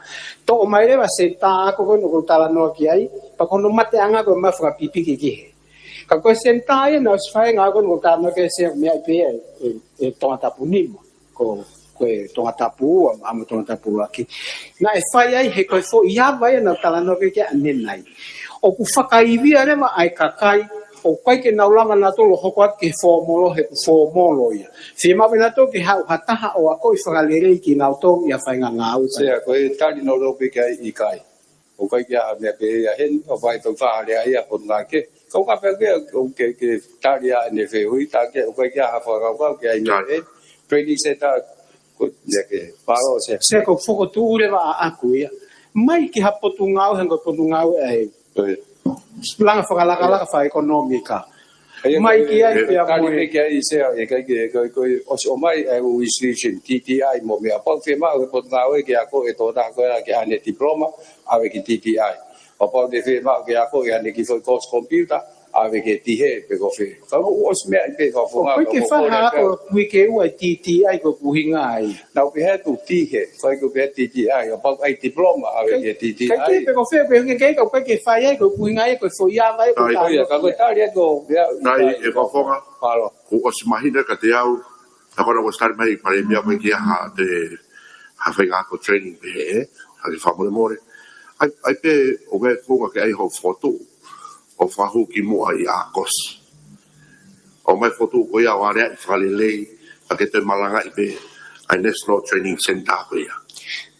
toʻo mai leva e senitā ako ko ē naʻa ku talanoa ki ai, pea ko hono mateʻanga ko ē naʻe fakapipiki ki he. Ka ko e senitā ia naʻe ʻosi fai e ngāue ko ē naʻa ku talanoa ki ai, Sea, meʻa pē ia ʻe, ʻe, ʻe Tongatapu nima, ko, ko e Tongatapu ua, ʻa mo Tongatapu ʻuluaki. Naʻe fai ai he ko e foʻi ava ia naʻa ku talanoa ki ai ʻanenai. ʻOku fakaivia leva ʻa e kakai, ʻoku ʻikai ke nau lava nautolu ʻo hoko atu ki he formal, he ʻoku formal ia. Fiemaʻu pē nautolu ke haʻu ha taha ʻo akoʻi fakalelei kinautolu ʻi ha faʻahinga ngāue. Sea, ko e tali nautolu pē ki ai, ʻikai. ʻOku ʻikai ke ʻi ai ha meʻa pehē ia heni, ʻo fai tau fakalea ia, ko ngā ke. Kau ka pehē ke, ʻoku ke, ke tali ʻa ʻene fehuʻi, tā ke, ʻoku ʻikai ke ʻi ai ha fakakaukau ki ai meʻa pehē. Training centre, ko ia ke, mālō Sea. Sea, ko e fokotuʻu leva ʻaʻaku ia. Mai ki ha potungāue, hangē ko e potungāue ʻa e langa fakalakalaka fakaʻekonōmika. Mai ki ai pea mo e. Tali pē ki ai Sea, ʻe ʻikai ke, ko, ko, ʻosi ʻomai ʻa e institution, T T I mo meʻa, pau fiemaʻu he potungāue ke akoʻi e tokotaha ko ē ke ʻai ʻene diploma, ʻave ki T T I. ʻO pau ke fiemaʻu ke akoʻi ʻene kiʻi foʻi course computer, ʻave ki he tihe pe ko fē. Ka ʻoku ʻosi meaʻi pē fakafofonga. ʻOku ʻikai ke fai ha ako uike ʻe ua ʻi T T I ko e ʻuhinga ia. Naʻa ku pehē atu tihe, ʻikai ke u pehē T T I, ʻo pau ʻai diploma, ʻave ki he T T I. ʻIkai ke pe ko fē, pe ʻikai ke, ʻikai ke fai ai ko e ʻuhinga ia ko e foʻi ava ia ko e. Ka ko ia, ka ko e tali ia ko ia. Naʻe ʻe fakafofonga. Mālō. ʻOku ʻosi mahino kiate au, naʻa ku ʻosi tali mai ʻEiki Palēmia ko e ʻikai ke ʻi ai ha toe, ha faʻahinga ako training pehē, ʻa ia fakamolemole. ʻAi, ʻai pē ʻo ke kuonga ke ʻai hoʻo fokotuʻu ʻo fakahū ki muʻa ʻi ʻAokosi. ʻOmai e fokotuʻu ko ia ʻo aleaʻi fakalelei, ʻa ke toe malangaʻi pē ʻa e National Training Centre ko ia.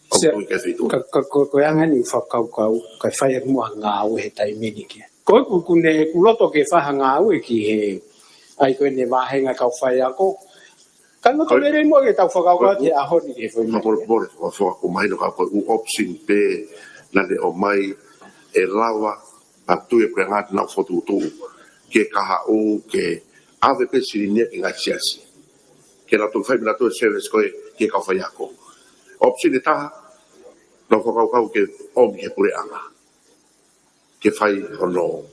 ʻOku Sea, tui ke fitu. Ka, ka, ko, ko e anga eni e fakakaukau, kae fai ʻaki muʻa ha ngāue he taimi ni ki ai. Ko ʻeku, ʻoku ne, ʻoku loto ke fai ha ngāue ki he, ʻa ia ko ʻene vāhenga kau faiako. Ka ʻoku loto lelei muʻa ke tau fakakaukau ki he ʻaho ni ki he foʻi meʻa. Fakamolemole, fakafofonga, ʻoku mahino ka ko e ʻū option pē naʻa ne ʻomai ʻe lava ʻa e tui ʻa e puleʻanga te nau fokotuʻutuʻu ke kahaʻu ke ʻave pē silini ia ki he ngaahi siasi. Ke nau toe fai meʻa, nau toe service ko ē ki he kau faiako. Option ʻe taha, naʻa ku fakakaukau ke ʻomi ki he puleʻanga ke fai hono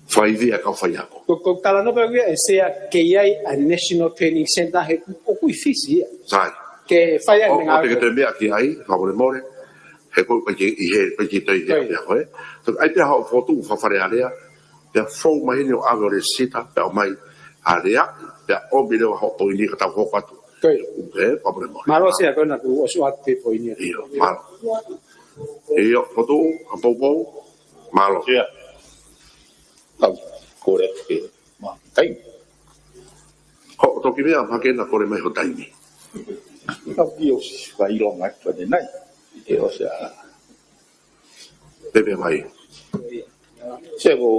fakaivia e kau faiako. Ko, ko e talanoa pē ia ʻe Sea ke ʻi ai ʻa e National Training Centre he ʻoku ʻi Fisi ia. Sai. Ke fai ai ʻo, meʻa ʻo te ke toe meʻa ki ai, fakamolemole. He ko e ʻikai ke ʻi he, ʻikai ke toe ʻi he faiako, ē. So, ʻai pē haʻo fokotuʻu fakafalealea, pea fou mai heni ʻo ʻave ʻo lēsisita, pea ʻomai aleaʻi, pea ʻomi leva hoʻo poini ka tau hoko atu. Ko ia. Ē, fakamolemole. Mālō Sea, ko ena kuo ʻosi ʻoatu pē poini. ʻIo, mālō. ʻIo, fokotuʻu, ʻa poupou, mālō. Sea. Kau, kole atu ke, ma, taimi. Hoʻo toki meʻa, ma ke na kole mai ho taimi. Kau ki ʻosi, fakaʻilonga atu ʻanenai. Ke ʻosi ʻa. Pehē mai. Sea ko,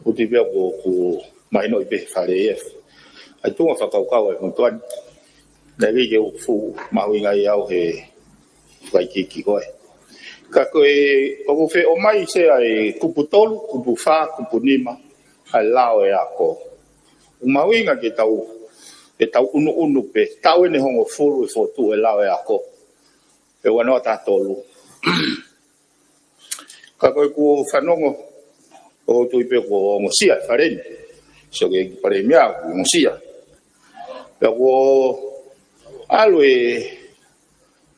ʻoku ou tui pē ʻoku, ʻoku mahinoʻi pē he fale ia. ʻA e tuʻunga fakakaukau ʻa e motuʻa ni. Naʻe ʻikai ke u fuʻu mahuʻingaʻia au he fakaikiiki ko ē. Ka ko e, ʻoku ou fie ʻomai Sea e kupu tolu, kupu fā, kupu nima, ʻa e lao ʻo e ako. ʻOku mahuʻinga ke tau, ke tau ʻunuʻunu pē, taʻu eni ʻe hongofulu ʻe fokotuʻu e lao ʻo e ako. He ua noa taha tolu. Ka ko ʻeku fanongo, ʻoku ou tui pē kuo ongosia e fale ni. Sio ki he ʻEiki Palēmia, kuo ongosia. Pea ko ʻalu e,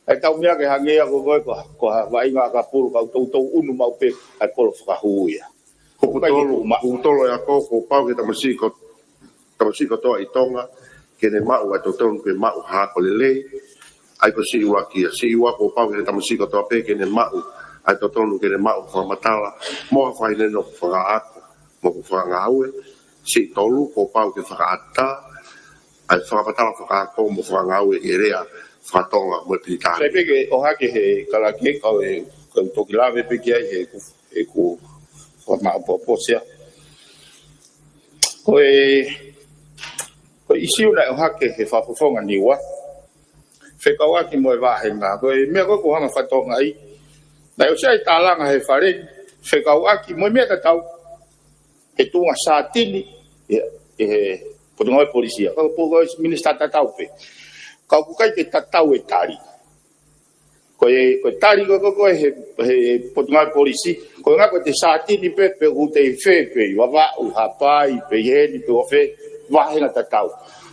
e tau meʻa ke hangē ia ko koe ko, ko ha vaʻinga ʻakapulu kau toutou ʻunu maʻu pē ʻa e kolo fakahū ia. Kupu tolu, kupu tolu e ako, kuo pau ke tamasiʻi ko, tamasiʻi kotoa ʻi Tonga ke ne maʻu ʻa e totonu ke maʻu ha ako lelei. ʻA ia ko e siʻi ua ki ai, siʻi ua kuo pau ke ne tamasiʻi kotoa pē ke ne maʻu ʻa e totonu ke ne maʻu fakamatala mo ha fakahinehina ʻoku fakaako mo ʻoku fakangāue. Siʻi tolu kuo pau ke fakaʻatā ʻa e fakamatala fakaako mo fakangāue ʻi he lea fakatonga mo e Pilitānia. Sai pē ke ʻohake he kalake kau e, kau toki lave pē ki ai he ku, he ku fakamaʻopoʻopo sia. Ko e, ko e ʻisiū naʻe ʻohake he fakafofonga Niua fekauʻaki mo e vāhenga. Ko e meʻa ko ē kuo hanga fakatokangaʻi, naʻe ʻosi ʻi ai e tālanga he Fale ni fekauʻaki mo e meʻa tatau he tuʻunga sātini ʻi he, ʻi he Potungāue Polisi ia. Ka ko ko e minisitā tatau pē. Ka ʻoku ʻikai ke tatau e tali. Ko e, ko e tali ko ē ko ē he, he Potungāue Polisi, ko e ʻuhinga ko e sātini pē, pe ʻoku te fē pē, ʻi Vavaʻu, Haʻapai, pe ʻi heni, pe ʻoku fē, vāhenga tatau.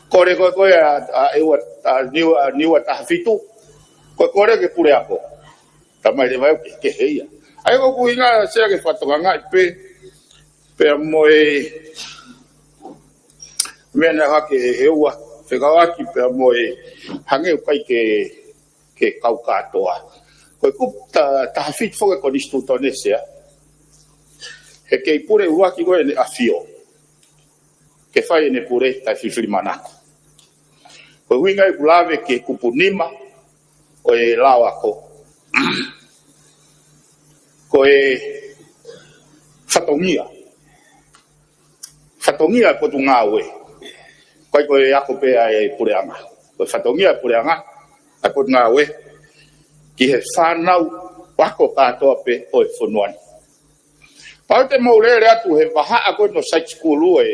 Kole ko ē ko ē ʻa, ʻa, ʻEua, ʻa, Niua, ʻa, Niua taha fitu, ko e kole ki he puleako. Tamai leva ʻoku kehekehe ia. ʻA ia ko ʻeku ʻuhinga Sea ke fakatokangaʻi pē, pea mo e meʻa naʻe ʻohake he ʻEua fekauʻaki pea mo e hangē ʻoku ʻikai ke, ke kau kātoa. Ko e kupu ta, taha fitu foki e Konisitūtone Sea, he kei pule ʻuluaki ko ē ʻEne ʻAfio ke fai ʻene pule taʻefilifilimānako. Ko e ʻuhinga ʻeku lave ki he kupu nima ʻo e lao ako, ko e fatongia. Fatongia e Potungāue. ʻIkai ko e ako pē ʻa e puleʻanga. Ko e fatongia e puleʻanga, ʻa e Potungāue, ki he fānau ako kātoa pē ʻo e fonua ni. Pau te mou lele atu he vahaʻa ko eni ʻo e side school ʻe,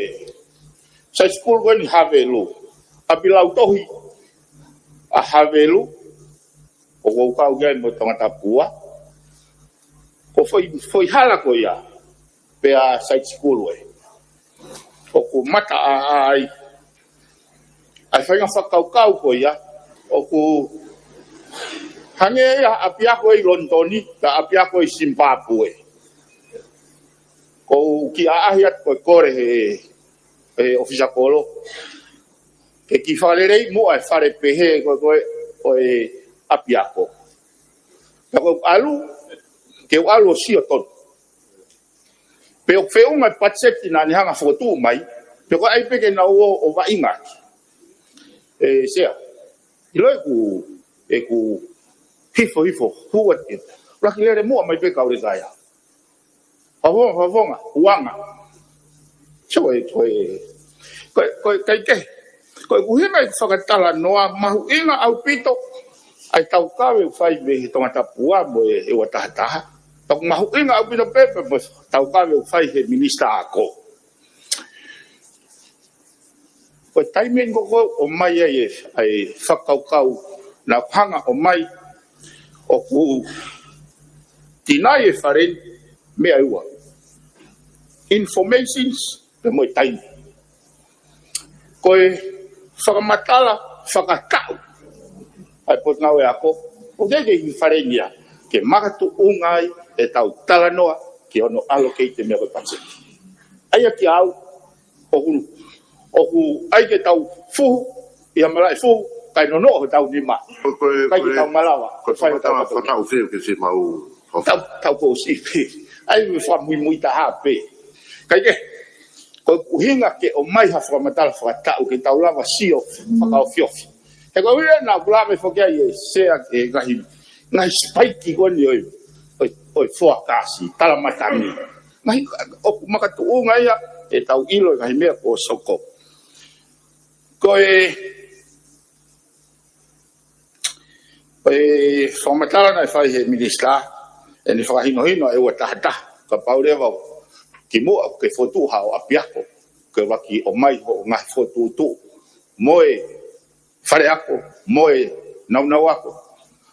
side school ko eni Havelu. ʻApi lautohi ʻa Havelu, ʻoku ou kau ki ai mo Tongatapu ua. Ko e foʻi, foʻi hala ko ia, pea side school ʻe. ʻOku mataʻāʻā ai ʻa e faʻahinga fakakaukau ko ia, ʻoku hangē ia ʻapiako ʻi Lonitoni, pe ʻapiako ʻi Simipapue. Ko u kiʻi ʻaʻahi atu ko e kole he, he ʻōfisa kolo ke kiʻi fakalelei muʻa e fale pehē ko ē ko ē ʻo e ʻapiako. Pea ko u ʻalu, ke u ʻalu ʻo sio tonu pe ʻoku feʻunga e patiseti naʻa ne hanga fokotuʻu mai, pe ko e ʻai pē ke nau ō ʻo vaʻinga ʻaki. ʻE Sea, ʻiloʻi ʻeku, ʻeku hifo hifo, hua te. Laki lele muʻa mai pē kau leka ia. Fakafofonga, fakafofonga, uanga. So e, ko e, ko e, ko e, ʻikai ke. Ko ʻeku ʻuhinga ʻeku fakatalanoa mahuʻinga ʻaupito ʻa e taukave ʻoku fai mei he Tongatapu ua mo e ʻEua taha taha. Pea ʻoku mahuʻinga ʻaupito pē pea mo e taukave ʻoku fai he minisitā ako. Ko e taimi eni ko ē ʻoku ʻomai ai e, ʻa e fakakaukau naʻa ku hanga ʻo ʻomai, ʻoku tinai e Fale ni meʻa ʻe ua. Informations pea mo e taimi. Ko e fakamatala fakataʻu ʻa e Potungāue Ako, ʻoku ʻikai ke ʻi he Fale ni ia, ke makatuʻunga ai ʻetau talanoa ki hono allocate e meʻa ko e patiseti. ʻA ia kiate au, ʻoku, ʻoku ʻai ke tau fuhu, ʻi ha malaʻe fuhu, kae nonoʻo hotau nima. Ko e, ko e, ʻikai ke tau malava, ko e fai hotau fakamatala fakataʻu fē ke se mau. Tau, tau ko siʻi pē. ʻAi mo e fakamuimui taha pē. ʻIkai ke, ko ʻeku ʻuhinga ke ʻomai ha fakamatala fakataʻu ke tau lava sio fakaofiofi. He ko e ʻuhinga naʻa ku lave foki ai ʻe Sea ki he ngaahi, ngaahi sipaiki ko eni ʻo e, ʻo e, ʻo e foakasi, talamatangi. Ngaahi, ʻoku makatuʻunga ia ʻetau ʻilo e ngaahi meʻa kuo soko. Ko e, ko e fakamatala naʻe fai he minisitā, ʻene fakahinohino ʻa e ʻEua taha taha, kapau leva ʻoku kimuʻa ke fokotuʻu haʻo ʻapiako, ke ʻuluaki ʻomai hoʻo ngaahi fokotuʻutuʻu mo e faleako, mo e nāunau ako.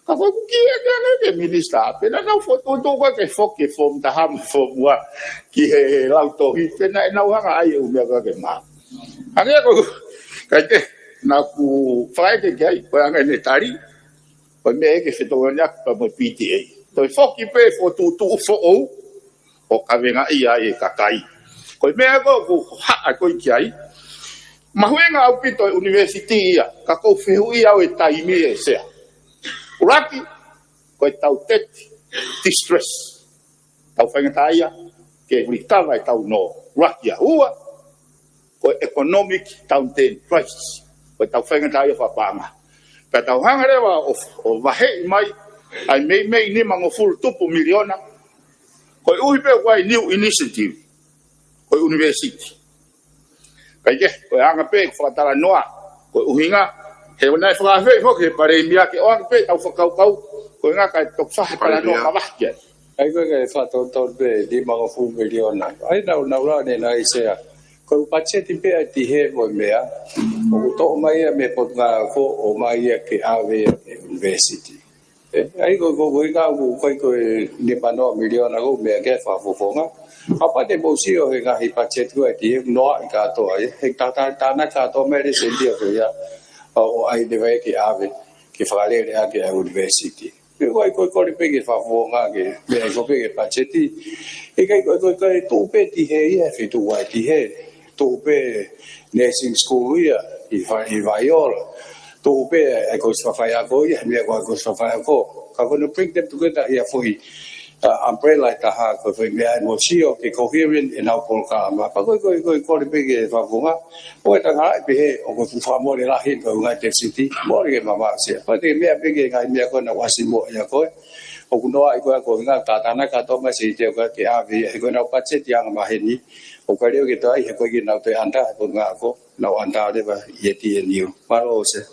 Ka ko ʻeku kiʻi ʻeke ange ki he minisitā, pe naʻa nau fokotuʻutuʻu koe ke foki e form taha mo e form ua ki he lautohi, pe naʻa nau hanga ʻai e ʻū meʻa ko ē ke maʻu. Hangē ko, ʻikai ke, Naʻa ku fakaʻeke ki ai, ko e anga ʻene tali, ko e meʻa ia ke fetokoniʻaki pea mo e P T A. Toe foki pē fokotuʻutuʻu foʻou, ʻo kavengaʻi ai e kakai. Ko e meʻa ko ē ʻoku haʻa koe ki ai, mahuʻinga ʻaupito e university ia, ka ʻoku ou fehuʻi au e taimi ʻe Sea. ʻUluaki, ko e tau debt distress. Tau faingataʻaʻia ke recover e tau nō. ʻUluaki ia. Ua, ko e economic downturn crisis. Ko e tau faingataʻaʻia fakapaʻanga. Pea tau hanga leva ʻo, ʻo vaheʻi mai ʻa e meimei nimangofulu tupu miliona. Koeʻuhi pē ʻoku ʻi ai e new initiative. Ko e university. Kae kehe, ko e anga pē fakatalanoa, ko e ʻuhinga, he ʻoku nau fakaafeʻi foki he palēmia ke ʻoange pē tau fakakaukau, ko e ʻuhinga kae toki fai e talanoa Palēmia. Mavahe ki ai. ʻAi ko e kae fakatotonu pē nimangofulu miliona. ʻAi nau, nau lava ne nai Sea. Ko e patiseti pē ʻa e tihe ko e meʻa. ʻOku toʻo mai ia mei he Potungāue Ako, ʻomai ia ke ʻave ia ki he university. ʻE, ʻai ko, ko, ko e ʻuhinga ʻoku ʻikai ko e nimangofulu miliona ko e meʻa ke fakafofonga. Kapau te mou sio he ngaahi patiseti ko ē ʻa e tihe noaʻi kātoa ia. He ta, ta, tānaki kātoa mai e sēniti ko ia. ʻO, ʻo ʻai leva ia ke ʻave, ke fakalele ʻaki ʻa e university. Pea ko e, ko e, kole pē ke fakafofonga ke, meʻa ko ē ke patiseti. ʻIkai ko e, ko e, ko e tuʻu pē tihe ia, he tuʻu ai tihe. Tuʻu pē nursing school ia, ʻi Vai-, ʻi Vaiora. Tuʻu pē e Kolisi Faiako ia, meʻa ko e Kolisi Faiako. Ka ko hono bring them together ia foʻi, uh, umbrella ʻe taha, ko e foʻi meʻa ʻe mou sio ke coherent ʻenau polokalama. Pea ko e, ko e, ko e, kole pē ke fakafofonga. ʻO e tangata ʻi pehē, ʻoku fuʻu fakamole lahi ko e ngaahi tefisiti, mole ke mamaʻo Sea. Pea te meʻa pē ki he ngaahi meʻa ko ē naʻa ku ʻasi mo ia ko ē. ʻOku noaʻi ko ē ko e ʻuhinga tātānaki kātoa mai e sēniti ko ē ke ʻave ia, he ko ʻenau patiseti angamaheni. ʻOku ʻikai leva ke toe ʻai, he ko e ʻikai ke nau toe under he Potungāue Ako, nau under leva ʻi he T N U. Mālō Sea.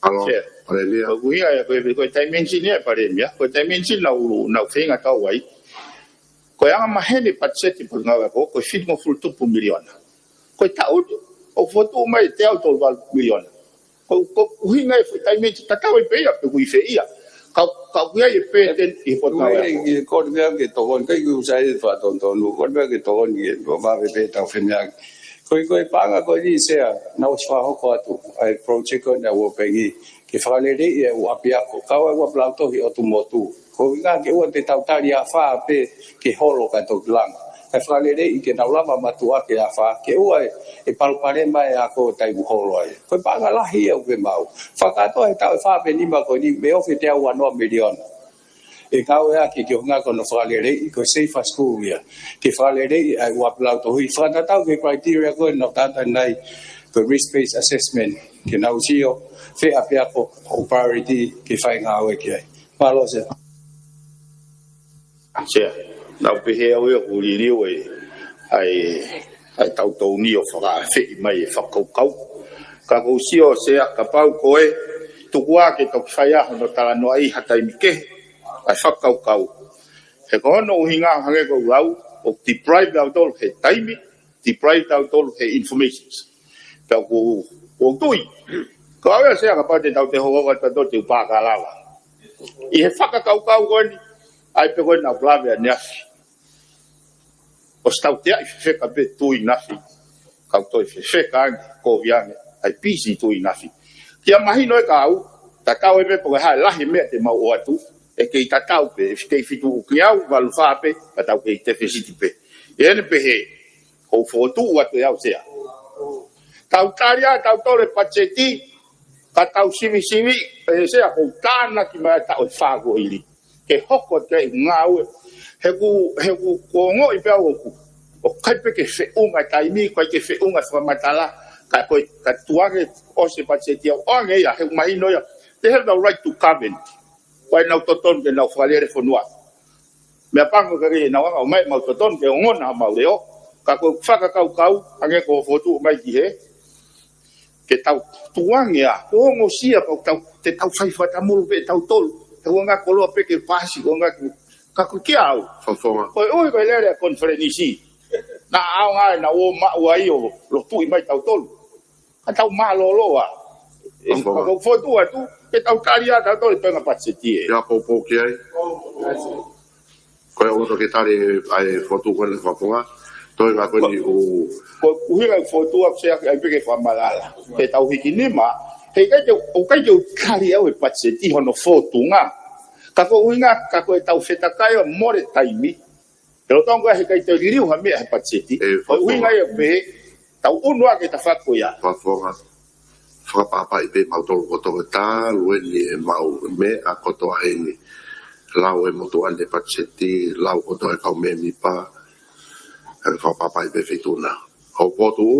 Mālō, Sea. Palēmia. Ko e ʻuhinga ia, ko e, ko e dimension ia palēmia, ko e dimension naʻa ku, naʻa ku feinga tau ai. Ko e angamaheni patiseti Potungāue Ako, ko e fitungofulu tupu miliona. Ko e taʻu ni, ʻoku fokotuʻu mai e teau tolu valu miliona. Ko, ko e ʻuhinga e foʻi dimension tatau ai pē ia, pe ʻoku ʻi fē ia. Ka, ka ʻoku ʻi ai e burden ʻi he Potungāue Ako. Ko e, ko e meʻa ke tokoni, ʻikai ke u sai fakatonutonu, ko e meʻa ke tokoni ke, ko e vave pē tau femeʻa. Ko e, ko e paʻanga ko eni Sea, naʻa ku ʻosi fakahoko atu, ʻa e project ko ena ʻa e World Bank, ke fakaleleiʻi e ʻū ʻapiako, kau ai e ʻū ʻapilautohi ʻotu motu. Ko e ʻuhinga ke ʻoua te tau tali afā pē ke holo kae toki langa. Kae fakaleleiʻi ke nau lava mātuʻaki e afā, ke ʻoua ʻe, ʻe palopalema e ako taimi holo ai. Ko e paʻanga lahi ia ʻoku maʻu. Fakakātoa he taʻu ʻe fā pe nima ko eni, mei he ofi e teau uanoa miliona. ʻE kau ia ke, ke ʻuhinga ko hono fakaleleiʻi, ko e safer school ia. Ke fakaleleiʻi ʻa e ʻū ʻapilautohi. Fakatatau ki he criteria ko ē naʻa ku talanoa ai, ko e risk-based assessment. Ke nau sio, fē ʻapiako ʻoku priority ke fai ngāue ki ai. Mālō Sea. Sea, naʻa ku pehē au ia ʻoku liliu e, ʻa e, ʻa e tautau ni ʻo fakaafeʻi mai e fakakaukau. Ka ʻoku ou sio Sea kapau ko e, tuku ā ke toki fai ā hono talanoaʻi ha taimi kehe, ʻa e fakakaukau. He ko hono ʻuhinga hangē ko e lau, ʻoku deprive tautolu he taimi, deprive tautolu he informations. Pea ʻoku, ʻoku ou tui. Ko au ia Sea kapau te tau toe hoko atu tautolu te u pāka lava. ʻI he fakakaukau ko eni, ʻai pē ko ena ʻoku lave ʻaneafi. ʻOsi tau teaʻi fefeka pē tui nafi. Kau toe fefeka ange, kovi ange, ʻai pisi tui nafi. Kia mahino e kau, tatau ai pē pe ko e hā e lahi e meʻa te mau ʻoatu, ʻe kei tatau pē, ʻe kei fitu ʻuki au, valu fā pē, ka tau kei tefisiti pē. ʻI heʻene pehē, ʻoku ou fokotuʻu atu ʻe au Sea. Tau tali ā tautolu e patiseti, ka tau sivisiviʻi, ʻe Sea ʻoku ou tānaki mai taʻu ʻe fā ko eni. Ke hoko atu e ngāue, he ʻoku, he ʻoku, ʻoku ou ongoʻi pē au ʻoku, ʻoku ʻikai pē ke feʻunga e taimi, ʻikai ke feʻunga e fakamatala, ka ko e, ka tuʻu ange ʻosi e patiseti ʻo ʻoange ia, he ʻoku mahino ia, they have the right to govern. Ko ʻenau totonu ke nau fakalele fonua. Meʻapango ka ke nau anga ʻomai ʻemau totonu ke ongona ʻemau leʻo, ka ko e fakakaukau, hangē ko e fokotuʻu mai ki he, ke tau tuʻu ange ā, ʻoku ongosia ka tau, te tau fai fakatamulu pē tautolu. He ʻoku ngata koloa pē ke pasi, ʻoku ngata ke, ka ko kia au. Fakafofonga. Ko e ʻuhi ko e lele ʻa e konifelenisi. Naʻa ʻaonga ʻenau ō maʻu ai ʻo lotuʻi mai tautolu. Ka tau mālōlō ā. ʻE, Fakafofonga. Ka ʻoku ou fokotuʻu atu, ke tau tali ā tautolu e toenga patiseti ē. Ia poupou ki ai. Ko e ʻoua te ke tali ʻa e fokotuʻu ko ena Fakafofonga. Toenga ko eni ʻoku, ko e ʻuhinga e fokotuʻu ʻoku Sea ke ʻai pē ke fakamatala. Ke tau hiki nima, he ʻikai te, ʻoku ʻikai te u kali au e patiseti hono fokotuʻunga. Ka ko e ʻuhinga, ka ko e tau fetakai ʻo mole taimi. He lo tonga he ʻikai te liliu ha meʻa he patiseti. Ko e ʻuhinga ia pē, tau ʻunu ake ta fako ia. Fakafofonga. Fakapapauʻi pē mautolu kotoa ʻe talu eni e mau meʻa kotoa eni. Lau e motuʻa ni e patiseti, lau kotoa e kau mēmipa. ʻE fakapapauʻi pē Feituʻuna. Hoʻo fokotuʻu,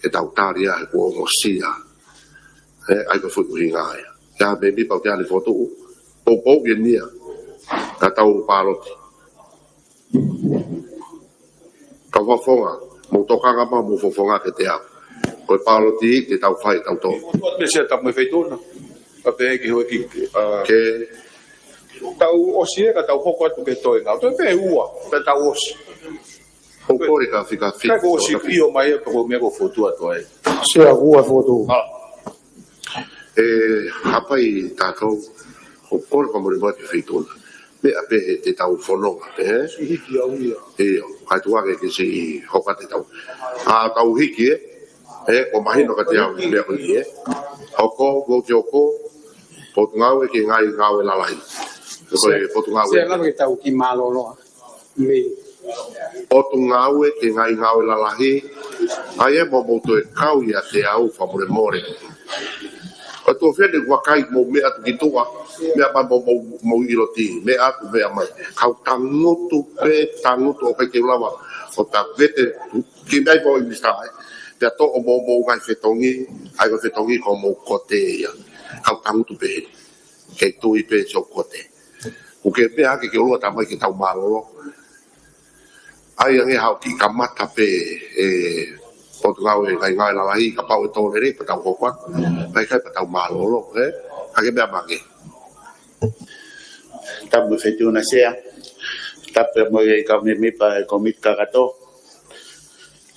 ke tau tali ʻa e kuo ongosia. ʻE, ʻai ko e foʻi ʻuhinga ia. Ke ʻa mēmipa ʻoku ʻi ai ʻene fokotuʻu, poupou ke nia. Ka tau pāloti. Kau fakafofonga, mou tokanga mai, mou fakafofonga kiate au. Ko e pāloti ke tau fai, tau tō. Pea Sea, tau mei Feituʻuna. Ka pehē ki he houʻeiki, ʻa, ke tau ʻosi ē, ka tau hoko atu ki he toenga. Toe pē ua, pea tau ʻosi. ʻOku kole ka fika fika. Ka ko ʻosi pio mai ē, pea ko e meʻa ko e fokotuʻu atu ai. Sea, ua fokotuʻu. ʻE, hapai tātou, ʻoku kole fakamolemole ki he Feituʻuna. Meʻa pē he te tau fononga pē, ē? Siʻi hiki au ia. ʻIo, kai tuake ke siʻi hoko atu e tau. ʻA, tau hiki, ē? ʻE, ʻoku mahino kiate au e meʻa ko eni, ē? Hoko, ʻoku ke hoko, Potungāue ki he Ngaahi Ngāue Lalahi. Ko e Potungāue. Sea, lava ke tau kiʻi mālōlō. Mei. Potungāue ki he Ngaahi Ngāue Lalahi. ʻAi ē mo mou toe kau ʻiate au fakamolemole. ʻOku ou fie ne vakai mo meʻa atu ki tuʻa. Meʻa mai mo mou, mou ʻilo tī. Meʻa atu, meʻa mai. Kau tangutu pē, tangutu ʻoku ʻikai ke u lava. ʻO ta vete ki mai mo i mista ai. Pea toʻo mo mou ngaahi fetongi. ʻAi ko e fetongi ko mou kote ia. Kau tangutu pē. Kei tui pē sio kote. ʻOku ke pehē hake ke ʻolunga tamai ke tau mālōlō. ʻAi ange haʻo kiʻi kamata pē e Potungāue Ngaahi Ngāue Lalahi, kapau ʻe tō lelei pea tau hoko atu. Pea ʻikai pea tau mālōlō, ē? Ka ke meʻa mai ange. Tapu mo e Feituʻuna Sea. Tapu mo e kau mēmipa e kōmiti kakato.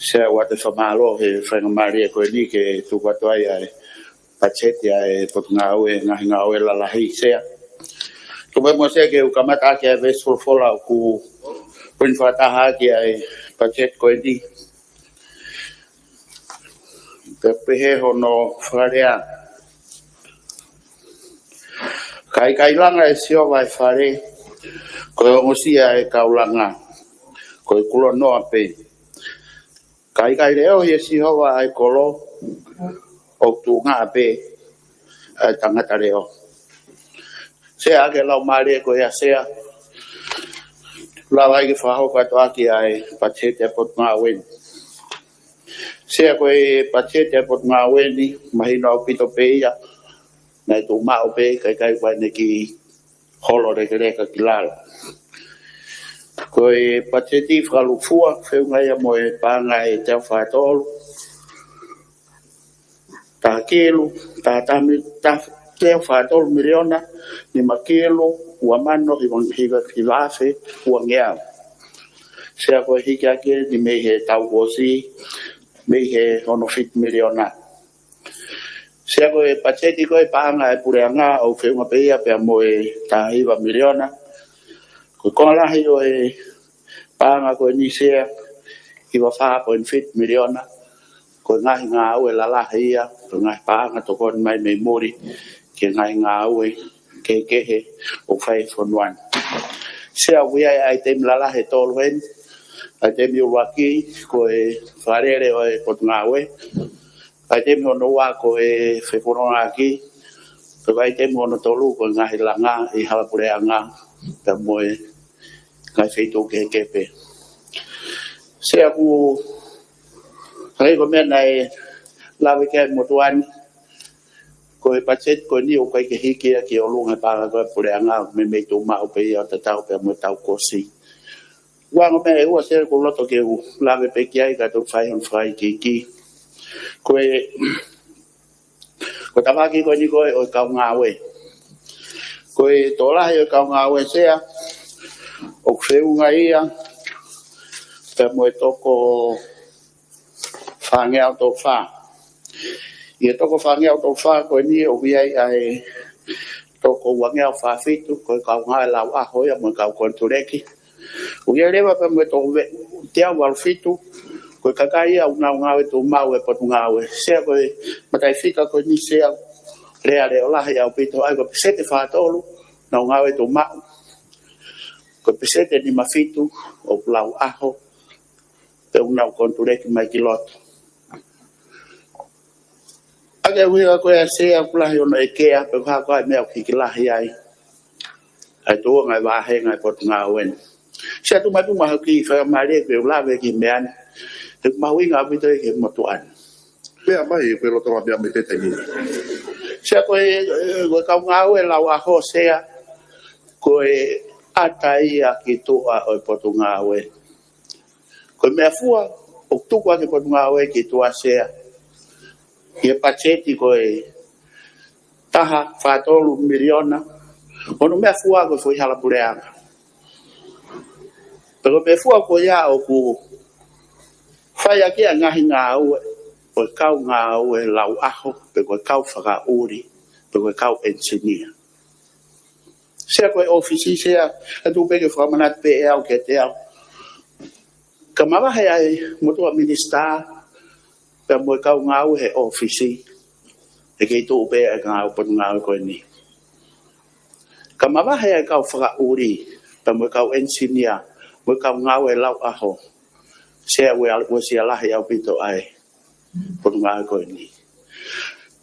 Sea, ʻoatu e fakamālō he faingamālie ko eni ke tuku atu ai ʻa e patiseti ʻa e Potungāue Ngaahi Ngāue Lalahi, Sea. Tuku pē muʻa Sea ke u kamata ʻaki ʻa e veesi folofola ʻoku ʻuhinga fakataha ʻaki ʻa e patiseti ko eni. Pea pehē hono fakalea. Ka ʻikai langa ʻe Sihova e fale, ko e ongosia e kau langa, ko e kulo noa pē. Ka ʻikai leʻohi ʻe Sihova ʻa e kolo, ʻoku tuʻungaʻa pē ʻa e tangata leʻo. Sea, ʻa e laumālie ko ia Sea, lava ai ke fakahoko atu ʻaki ʻa e patiseti ʻa e Potungāue ni. Sea, ko e patiseti ʻa e Potungāue ni, mahino ʻaupito pē ia, naʻe tuʻu maʻu pē, ka ʻikai fai ʻene kiʻi holo lekeleka ki lalo. Ko e patiseti fakalūkufua, feʻunga ia mo e paʻanga ʻe teau fā tolu. Taha kilu, taha, taha mi-, taha, teau fā tolu miliona, nima kilu, ua mano, hiva, hiva, hiva afe, ua ngeau. Sea, ko e hiki ʻaki eni mei he taʻu kuo ʻosi, mei he ono fitu miliona. Sea, ko e patiseti ko e paʻanga ʻa e puleʻanga ʻoku feʻunga pē ia pea mo e taha hiva miliona. Ko e konga lahi ʻo e paʻanga ko eni Sea, hiva fā poini fitu miliona. Ko e ngaahi ngāue lalahi ia, ko e ngaahi paʻanga tokoni mai mei muli, ki he ngaahi ngāue kehekehe ʻoku fai he fonua ni. Sea, ʻoku ʻi ai ʻa e ʻaitemi lalahi ʻe tolu eni, ʻaitemi ʻuluaki, ko e fakalele ʻo e Potungāue, ʻaitemi hono ua ko e fefonongaʻaki, pea ko e ʻaitemi hono tolu ko e ngaahi langa ʻi he hala puleʻanga, pea mo e ngaahi feituʻu kehekehe pē. Sea, ʻoku hangē ko e meʻa naʻe lave ki ai e motuʻa ni, ko e patiseti ko eni ʻoku ʻikai ke hiki ia ki ʻolunga he paʻanga ko e puleʻanga, ʻoku meimei tuʻu maʻu pē ia ʻo tatau pea mo e taʻu kuo ʻosi. Ua ongo meʻa ʻe ua Sea ʻoku ou loto ke u lave pē ki ai kae toki fai hono fakaikiiki. Ko e, ko e tafaʻaki ko eni ko ē ʻo e kau ngāue. Ko e tokolahi ʻo e kau ngāue Sea, ʻoku feʻunga ia pea mo e toko fāngeau toko fā. ʻI he toko fāngeau toko fā ko eni ʻoku ʻi ai ʻa e toko uangeau fā fitu, ko e kau ngāue lau ʻaho ia mo e kau konituleki. ʻOku ʻi ai leva pea mo e toko ve-, teau valu fitu, ko e kakai ia ʻoku nau ngāue tuʻumaʻu ʻi he Potungāue. Sea, ko e mataʻifika ko eni, Sea, lea leʻo lahi ʻaupito ai, ko e peseti fā tolu nau ngāue tuʻumaʻu. Ko e peseti ʻe nima fitu ʻoku lau ʻaho, pea ʻoku nau konituleki mai ki loto. ʻA ia ko e ʻuhinga ko ia, Sea, ʻoku lahi hono ʻekea, pea ʻoku hā ko e meʻa ʻoku hiki lahi ai ʻa e tuʻunga ʻo e vāhenga ʻo e Potungāue ni. Sea, tuʻu mai pē muʻa hoʻo kiʻi faingamālie ke u lave ki he meʻa ni, he ʻoku mahuʻinga ʻaupito ia ki he motuʻa ni. Meʻa mai, ko e loto meʻa mai he taimi ni. Sea, ko e, ko e kau ngāue lau ʻaho, Sea, ko e ʻata ia ki tuʻa ʻo e Potungāue. Ko e meʻafua ʻoku tuku ʻaki ʻe he Potungāue ki tuʻa, Sea, ʻi he patiseti ko e taha fā tolu miliona, hono meʻafua ko e foʻi hala puleʻanga. Pea ko e meʻafua ko ia ʻoku fai ʻaki ʻa e ngaahi ngāue ʻo e kau ngāue lau ʻaho, pe ko e kau fakaʻuli, pe ko e kau ʻenisinia. Sea, ko e ʻōfisi, Sea, ʻe tuku pē ke fakamanatu pē ʻe au kiate au. Ka mavahe ʻa e motuʻa minisitā pea mo e kau ngāue he ʻōfisi, ʻe kei tuʻu pē ʻa e ngāue Potungāue ko eni. Ka mavahe ʻa e kau fakaʻuli pea mo e kau ʻenisinia mo e kau ngāue lau ʻaho, Sea, ʻoku ʻi ai, ʻoku ʻi ai e lahi ʻaupito ʻa e Potungāue ko eni.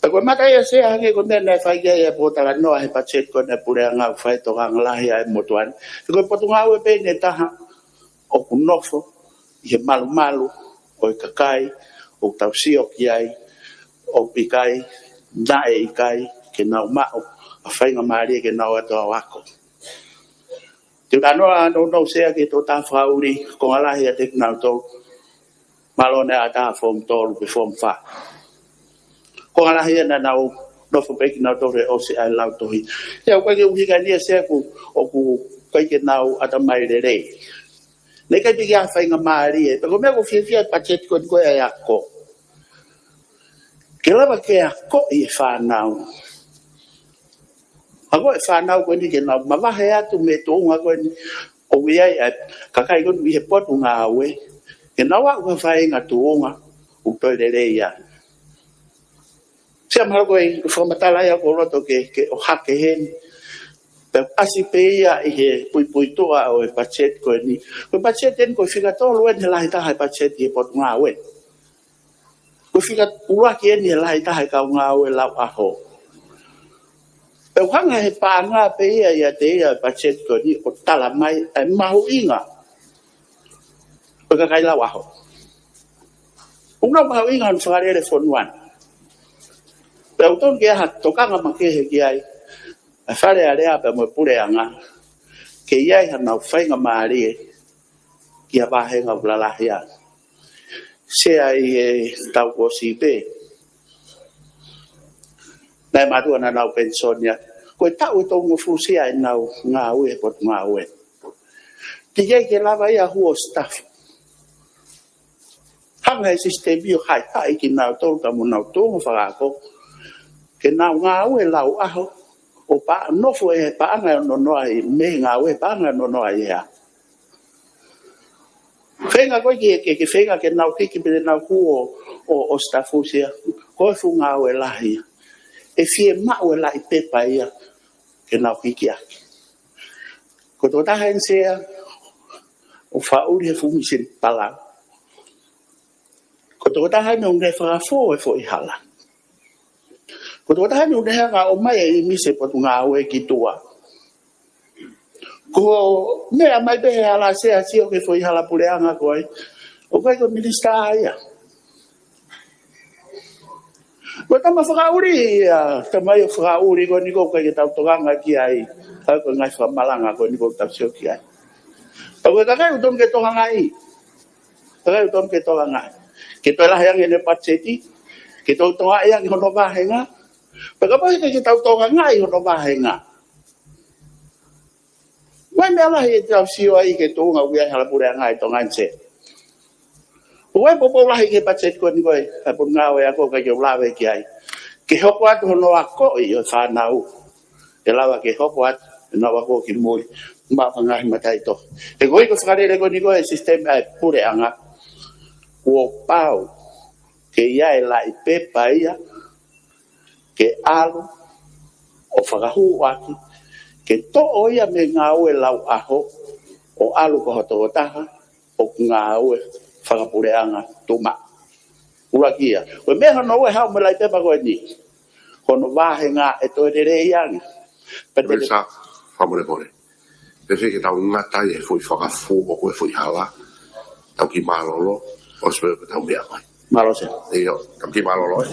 Pea ko e mata ia, Sea, hangē ko e meʻa naʻe fai ki ai ʻa e pōtalanoa he patiseti ko eni ʻa e puleʻanga, ʻoku fai tokanga lahi ai ʻa e motuʻa ni. He ko e Potungāue pē eni ʻe taha ʻoku nofo ʻi he malumalu ʻo e kakai ʻoku tau sio ki ai, ʻoku ʻikai, naʻe ʻikai ke nau maʻu ʻa e faingamālie ke nau ō atu ʻo ako. Te u talanoa nounou, Sea, ki he tokotaha fakaʻuli, konga lahi ʻiate kinautolu, mālō naʻa nau ʻatā form tolu pe form fā. Konga lahi ia naʻa nau nofo pē kinautolu he ʻosi ʻa e lautohi. He ʻoku ʻikai ke ʻuhinga eni ia, Sea, ʻoku, ʻoku ʻikai ke nau ʻatamai lelei. Naʻe ʻikai pē ke ʻi ai ha faingamālie. Pea ko e meʻa ʻoku ou fiefia he patiseti ko eni ko e ako. Ke lava ke akoʻi e fānau. Akoʻi e fānau ko eni ke nau mavahe atu mei he tuʻunga ko eni ʻoku ʻi ai ʻa e kakai ko eni ʻi he Potungāue, ke nau aʻu ki ha faʻahinga tuʻunga ʻoku toe lelei ai. Sea, mahalo ko e fakamatala ia ʻoku ou loto ke, ke ʻohake heni. Pea ʻasi pē ia ʻi he puipuituʻa ʻo e patiseti ko eni. Ko e patiseti eni ko e fika tolu eni he lahi taha e patiseti he Potungāue. Ko e fika ʻuluaki eni he lahi taha e kau ngāue lau ʻaho. Pea ʻoku hanga ʻe he paʻanga pē ia ʻiate ia e patiseti ko eni ʻo tala mai ʻa e mahuʻinga ʻo e kakai lau ʻaho. ʻOku nau mahuʻinga hono fakalele fonua ni. Pea ʻoku totonu ke ʻi ai ha tokanga makehe ki ai ʻa e Fale Alea pea mo e puleʻanga, ke ʻi ai hanau faingamālie ki ha vāhenga ʻoku lalahi ai. Sea, ʻi he taʻu kuo ʻosi pē, naʻe mātuʻa naʻa nau penisoni ia. Ko e taʻu ʻe tolungofulu, Sea, ʻenau ngāue he Potungāue. Teʻeki ai ke lava ia ʻo hū ʻo sitafu. Hanga ʻe he sisitemi ʻo haʻihaʻi kinautolu pea mo honau tuʻunga fakaako ke nau ngāue lau ʻaho, ʻo pā-, nofo ʻi he paʻanga ʻo nonoʻo ai, mei he ngāue paʻanga ʻo nonoʻo ai ia. Feinga ko ē ke, ke, ke feinga ke nau hiki pē te nau hū ʻo, ʻo, ʻo sitafu, Sea, ko e fuʻu ngāue lahi ia. ʻE fiemaʻu e laʻi pepa ia ke nau hiki ʻaki. Ko e tokotaha eni, Sea, ʻoku fakaʻuli he fuʻu misini palau. Ko e tokotaha eni ʻoku ne fakafō e foʻi hala. Ko e tokotaha eni ʻoku ne hanga ʻo ʻomai e ʻīmisi e Potungāue ki tuʻa. Ko e meʻa mai pē he hala, Sea, sio ki he foʻi hala puleʻanga ko ē, ʻoku ʻikai ko e minisitā ia. Ko e tama fakaʻuli ia, tama ia fakaʻuli ko eni ʻoku ʻikai ke tau tokanga ki ai. ʻA ia ko e ngaahi fakamalanga ko eni ʻoku tau sio ki ai. Pea ko e kakai ʻoku totonu ke tokangaʻi. Kakai ʻoku totonu ke tokangaʻi. Ke toe lahi ange ʻene patiseti, ke toe tokangaʻi ange hono vāhenga. Pea kapau he ʻikai ke tau tokangaʻi hono vāhenga, ʻoku ʻi ai e meʻa lahi ʻe tau sio ai ki he tuʻunga ʻoku ʻi ai e hala puleʻanga ʻi Tonga ni, Sea. ʻOku ʻi ai e poupou lahi ki he patiseti ko eni ko ē ʻa e Potungāue Ako, ʻikai ke u lave ki ai. Ke hoko atu hono akoʻi ʻo e fānau. ʻE lava ke hoko atu ʻenau ako ki mui. Maʻu ha ngaahi mataʻitohi. He ko e ʻuhinga fakalele ko eni ko e sisitemi ʻa e puleʻanga, kuo pau ke ʻi ai e laʻi pepa ia ke ʻalu ʻo fakahū ʻaki, ke toʻo ia mei he ngāue lauʻaho ʻo ʻalu ko ha tokotaha ʻoku ngāue fakapuleʻanga tuʻumaʻu. ʻUluaki ia. Ko e meʻa hono ua, haʻu mo e laʻi pepa ko eni, hono vāhenga ʻe toe lelei ange. Pea te Pesa, fakamole kole. Pe fē ke tau ngata ai e foʻi fakafō ʻo ko e foʻi hala. Tau kiʻi mālōlō, ʻosi pē ko ʻetau meʻa mai. Mālō Sea. ʻIo, tau kiʻi mālōlō ē.